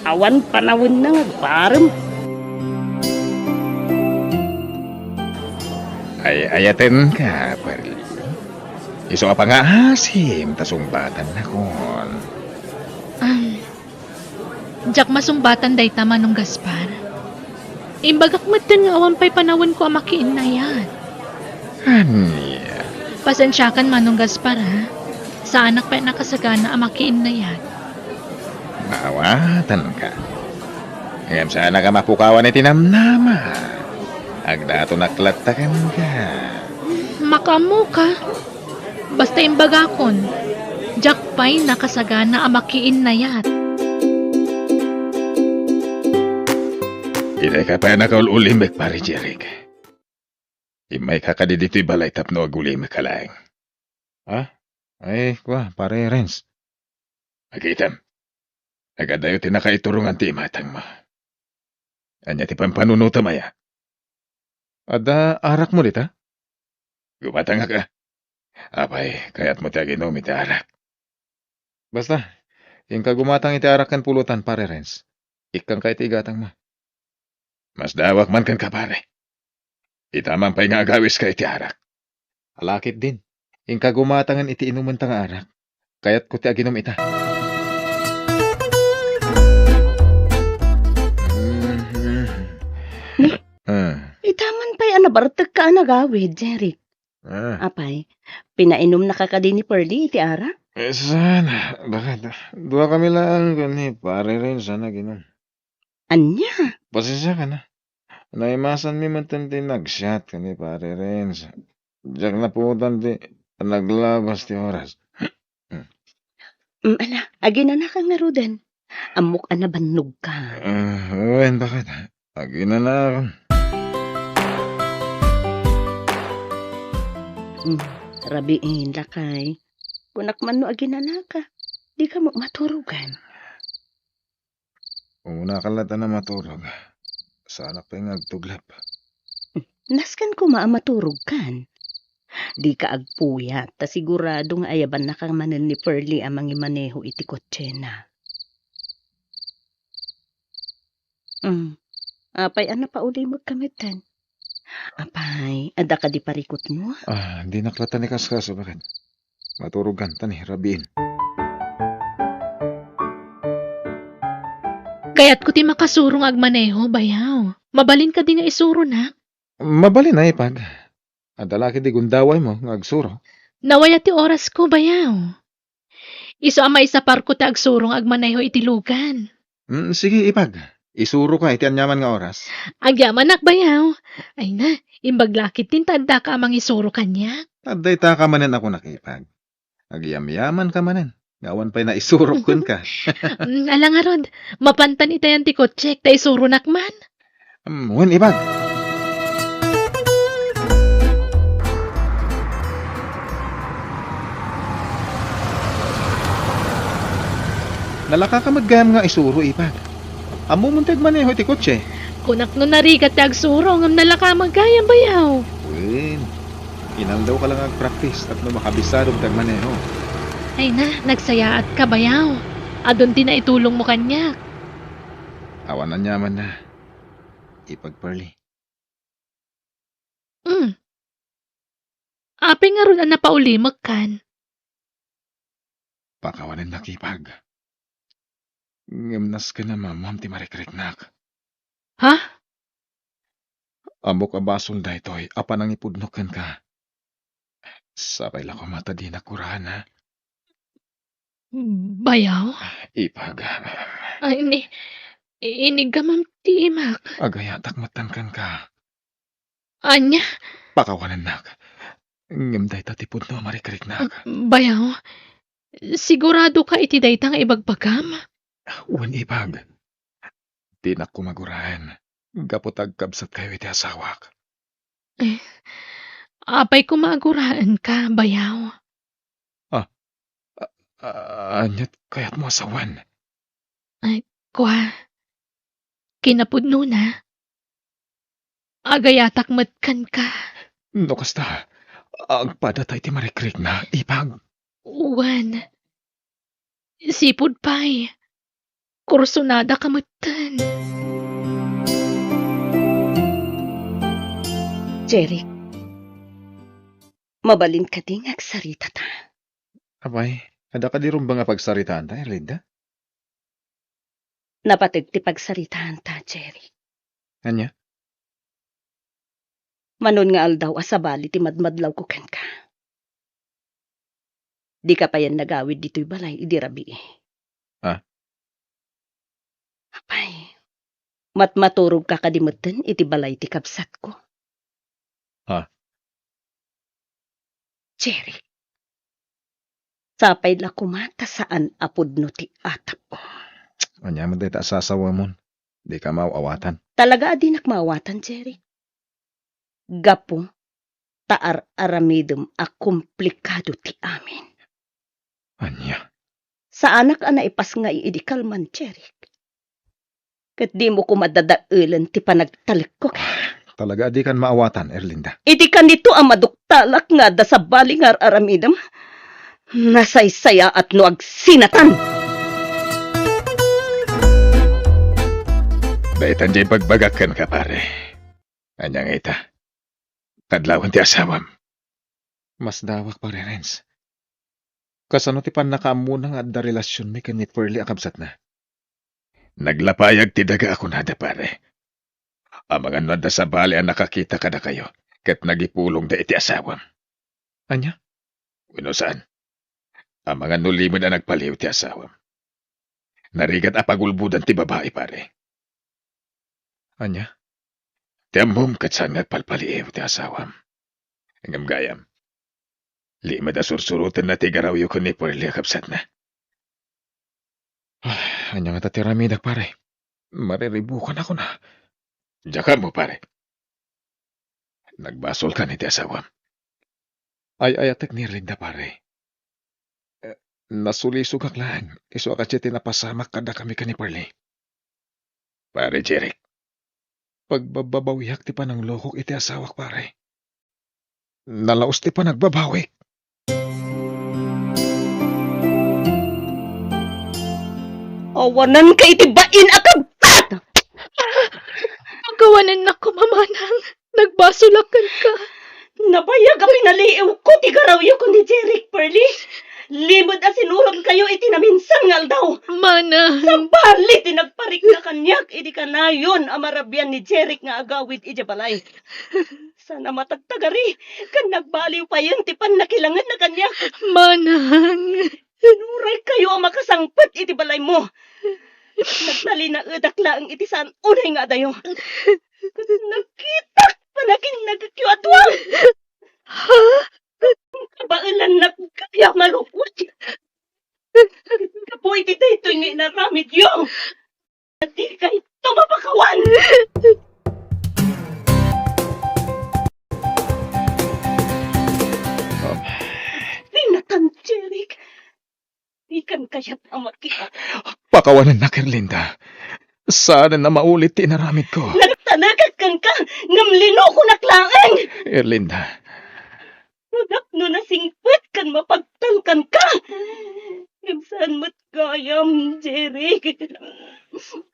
Awan panawenna nga agparem. Ay-ayatenka, Pearly. Isu a pangaasim ta sungbatan nakon. Am, Diak masumbatan dayta, Manong Gaspar. Imbagak metten nga awan pay panawenko a makiinnayat. Ania? Pasensiakan, Manong Gaspar, ha? Saanak pay a nakasagana a makiinnayat. Maawatanka. Ngem saanak a mapukawan iti namnama. Agdatonak latta kenka. Makaammoka? Basta imbagakon, diak pay nakasagana a makiinnayat. Dayka pay a nakaul-ulimek, Pare Jeric. Immayka kadi ditoy balay tapno agulimeka laeng. Ha? Ay, kua, Pare Renz. Kitam, nagadayo ti nakaiturongan ti imatangmo. Ania ti pampanunotem aya? Adda arakmo dita? Gumatangak a. Apay, kayatmo ti aginum iti arak? Basta, inka gumatang iti arak ken pulutan, Pare Renz. Ikkanka iti igatangmo. Masdawak man kenka, pare. Ita man pay nga agawiska iti arak. Ala ketdin, inka gumatangen iti inumenta nga arak. Kayatko ti aginum ita. Ni, Ah, ita man pay a nabartekka a nagawid, Jeric. Ah. Apay, pinainumnaka kadi ni Pearly iti arak? Eh, saan? Bakit? Dua kami laeng ken ni Pare Renz a nag-inum. Ania? Pasensiakan a. Naimasanmi metten ti nagsiat ken ni Pare Renz. Diak napuotan ti naglabas ti oras. Mm, ala, aginanaka ngaruden. Ammok a nabannogka. Ah, wen, baket? Aginanakon. Mm, rabiin, lakay. Kunak man no aginanaka. Dika met maturogan. Umuna ka latta a maturog. Saanak pay nga agtuglep. Nasken koma a maturogkan. Dika agpuyat, ta sigurado nga ayabannaka manen ni Pearly a mangimaneho iti kotsena. Mm. Apay a napaulimekka metten? Apay, adda kadi parikutmo? Ah, dinak latta ni kaskaso, baket? Maturogkan ta ni rabiin. Kayatko ti makasuro nga agmaneho, bayaw. Mabalin kadi nga isuronak? Mabalin a, Ipag. Adda la kadi gundawaymo nga agsuro? Nawaya ti orasko, bayaw. Isu a maisaparko ti agsuro nga agmaneho iti lugan. Mm, sige, Ipag. Isuroka iti aniaman nga oras. Agyamanak, bayaw. Ay na, imbag la ketdin ta addaka a mangisuro kaniak. Adda itaka manen a kunak, Ipag. Agyamyamanka manen. Nga awan pay naisurok kenka. Mm, ala ngarud, mapantan itayan ti kotsek ta isuronak man. Mm, wen, Ipag. Nalakaka met gayam nga isuro, Ipag. Ammom ti agmaneho iti kotse? Kunak no narigat ti agsuro, ngem nalaka met gayam, bayaw. Wen, inaldawka la nga agpraktis tapno makabisadom ti agmaneho. Ay na, nagsayaatka, bayaw. Adun ti naitulongmo kaniak. Awan aniamanna, Ipag Pearly. Mm. Apay ngarud a napaulimekkan? Pakawanennak, Ipag. Ngem nasken a maammoam ti marikriknak. Ha? Ammok a basol daytoy a panangipudnok kenka. Sapay la koma ta dinak guraen, ha? Bayaw? Ipag. Ay, ni, iniggamam ti imak. Agayatak metten kenka. Ania? Pakawanennak. Ngem dayta ti pudno a marikriknak. Bayaw, siguradoka iti dayta nga ibagbagam? Wen, Ipag. Dinak koma guraen gapu ta agkabsatkayo iti asawak. Eh, apay koma a guraenka, bayaw? Ah, a-, a-, aniat kayatmo a sawen? Ay, kua, kinapudnona, agayatak met kenka. No kasta, agpadatay ti marikrikna, Ipag. Wen, sipud pay, kursunadaka metten. Jeric, mabalin kadi nga agsaritata? Apay, adda kadi rumbeng a pagsaritaanta, Erlinda? Napateg ti pagsaritaanta, Jeric. Ania? Manon nga aldaw a sabali ti madmadlawko kenka. Dika payen nagawid ditoy balay idi rabii. Ah? Apay, matmaturogka kadi metten iti balay ti kabsatko? Ah? Jeric, sapay la koma ta saan a pudno ti atapko. Ania met dayta a sasawamon? Dika maaw-awatan. Talaga a dinak maawatan, Jeric. Gapu ta ar-aramidem a komplikado ti amin. Ania? Saanak a naipasngay idi kalman, Jeric. Ket dimo koma dadaelen ti panagtalekko. Talaga a dikan maawatan, Erlinda. Idi kanito a maduktalak nga adda sabali nga ar-aramidem, nasaysayaat no agsinatan. Daytan diay ibagbagak kenka, pare. Ania nga ita? Kadlawen ti asawam. Masdawak, Pare Renz. Kasano ti pannakaammona nga adda relasionmi ken ni Pearly a kabsatna? Naglapayag ti daga a kunada, pare. Amangan no adda sabali a nakakita kadakayo ket nagipulongda iti asawam. Ania? Wenno saan? Amangan no limed a nagpaliw ti asawam. Narigat a pagulbodan ti babai, pare. Ania? Ti ammom ket saan nga agpalpaliiw ti asawam. Ngem gayam, limed a sursurotenna ti garawyo ken ni Pearlie a kabsatna. Ah, ania ngata ti aramidak, pare? Mariribukan ako na. Diak ammo, pare. Nagbasolkan iti asawam. Ay-ayatek ni Erlinda, pare. Eh, nasulisogak laeng, isu a kasdiay ti napasamak kadakami ken ni Pearlie. Pare Jeric, pagbababawiak ti pananglokok iti asawak, pare. Nalaus ti panagbabawik. Awananka iti bain a kabtat! Pakawanennak koma, manang. Nagbasolak kenka. Nabayag a pinaliiwko ti garawyo ken ni Jeric, Pearlie. Limed a sinurotkayo iti naminsan nga aldaw. Manang. Sabali ti nagparikna kaniak idi kanayon a marabian ni Jeric nga agawid idiay balay. Saan a matagtagari, ken nagbaliw payen ti pannakilangenna kaniak. Manang. Sinuraykayo a makasangpet iti balaymo. Nagtalinaedak laeng iti saan unay nga adayo. Nakitak panakinnagekyo a dua. Ha? Kabaelannak gayam a lukot. Gapu iti daytoy nga inaramidyo. Dikayto mapakawan! Dinatan, Jeric. Dikan kayat a makitak. Pakawanennak, Erlinda. Saanen a maulit ti inaramidko. Nagtalekak kenka, ngem linukonak laeng. Erlinda. Tapno nasingpet ken mapagtalkanka. Ngem saan met gayam, Jeric.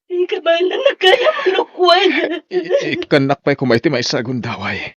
Kabaelannak gayam a lukot. I-, ikkannak pay koma iti maysa a gundaway.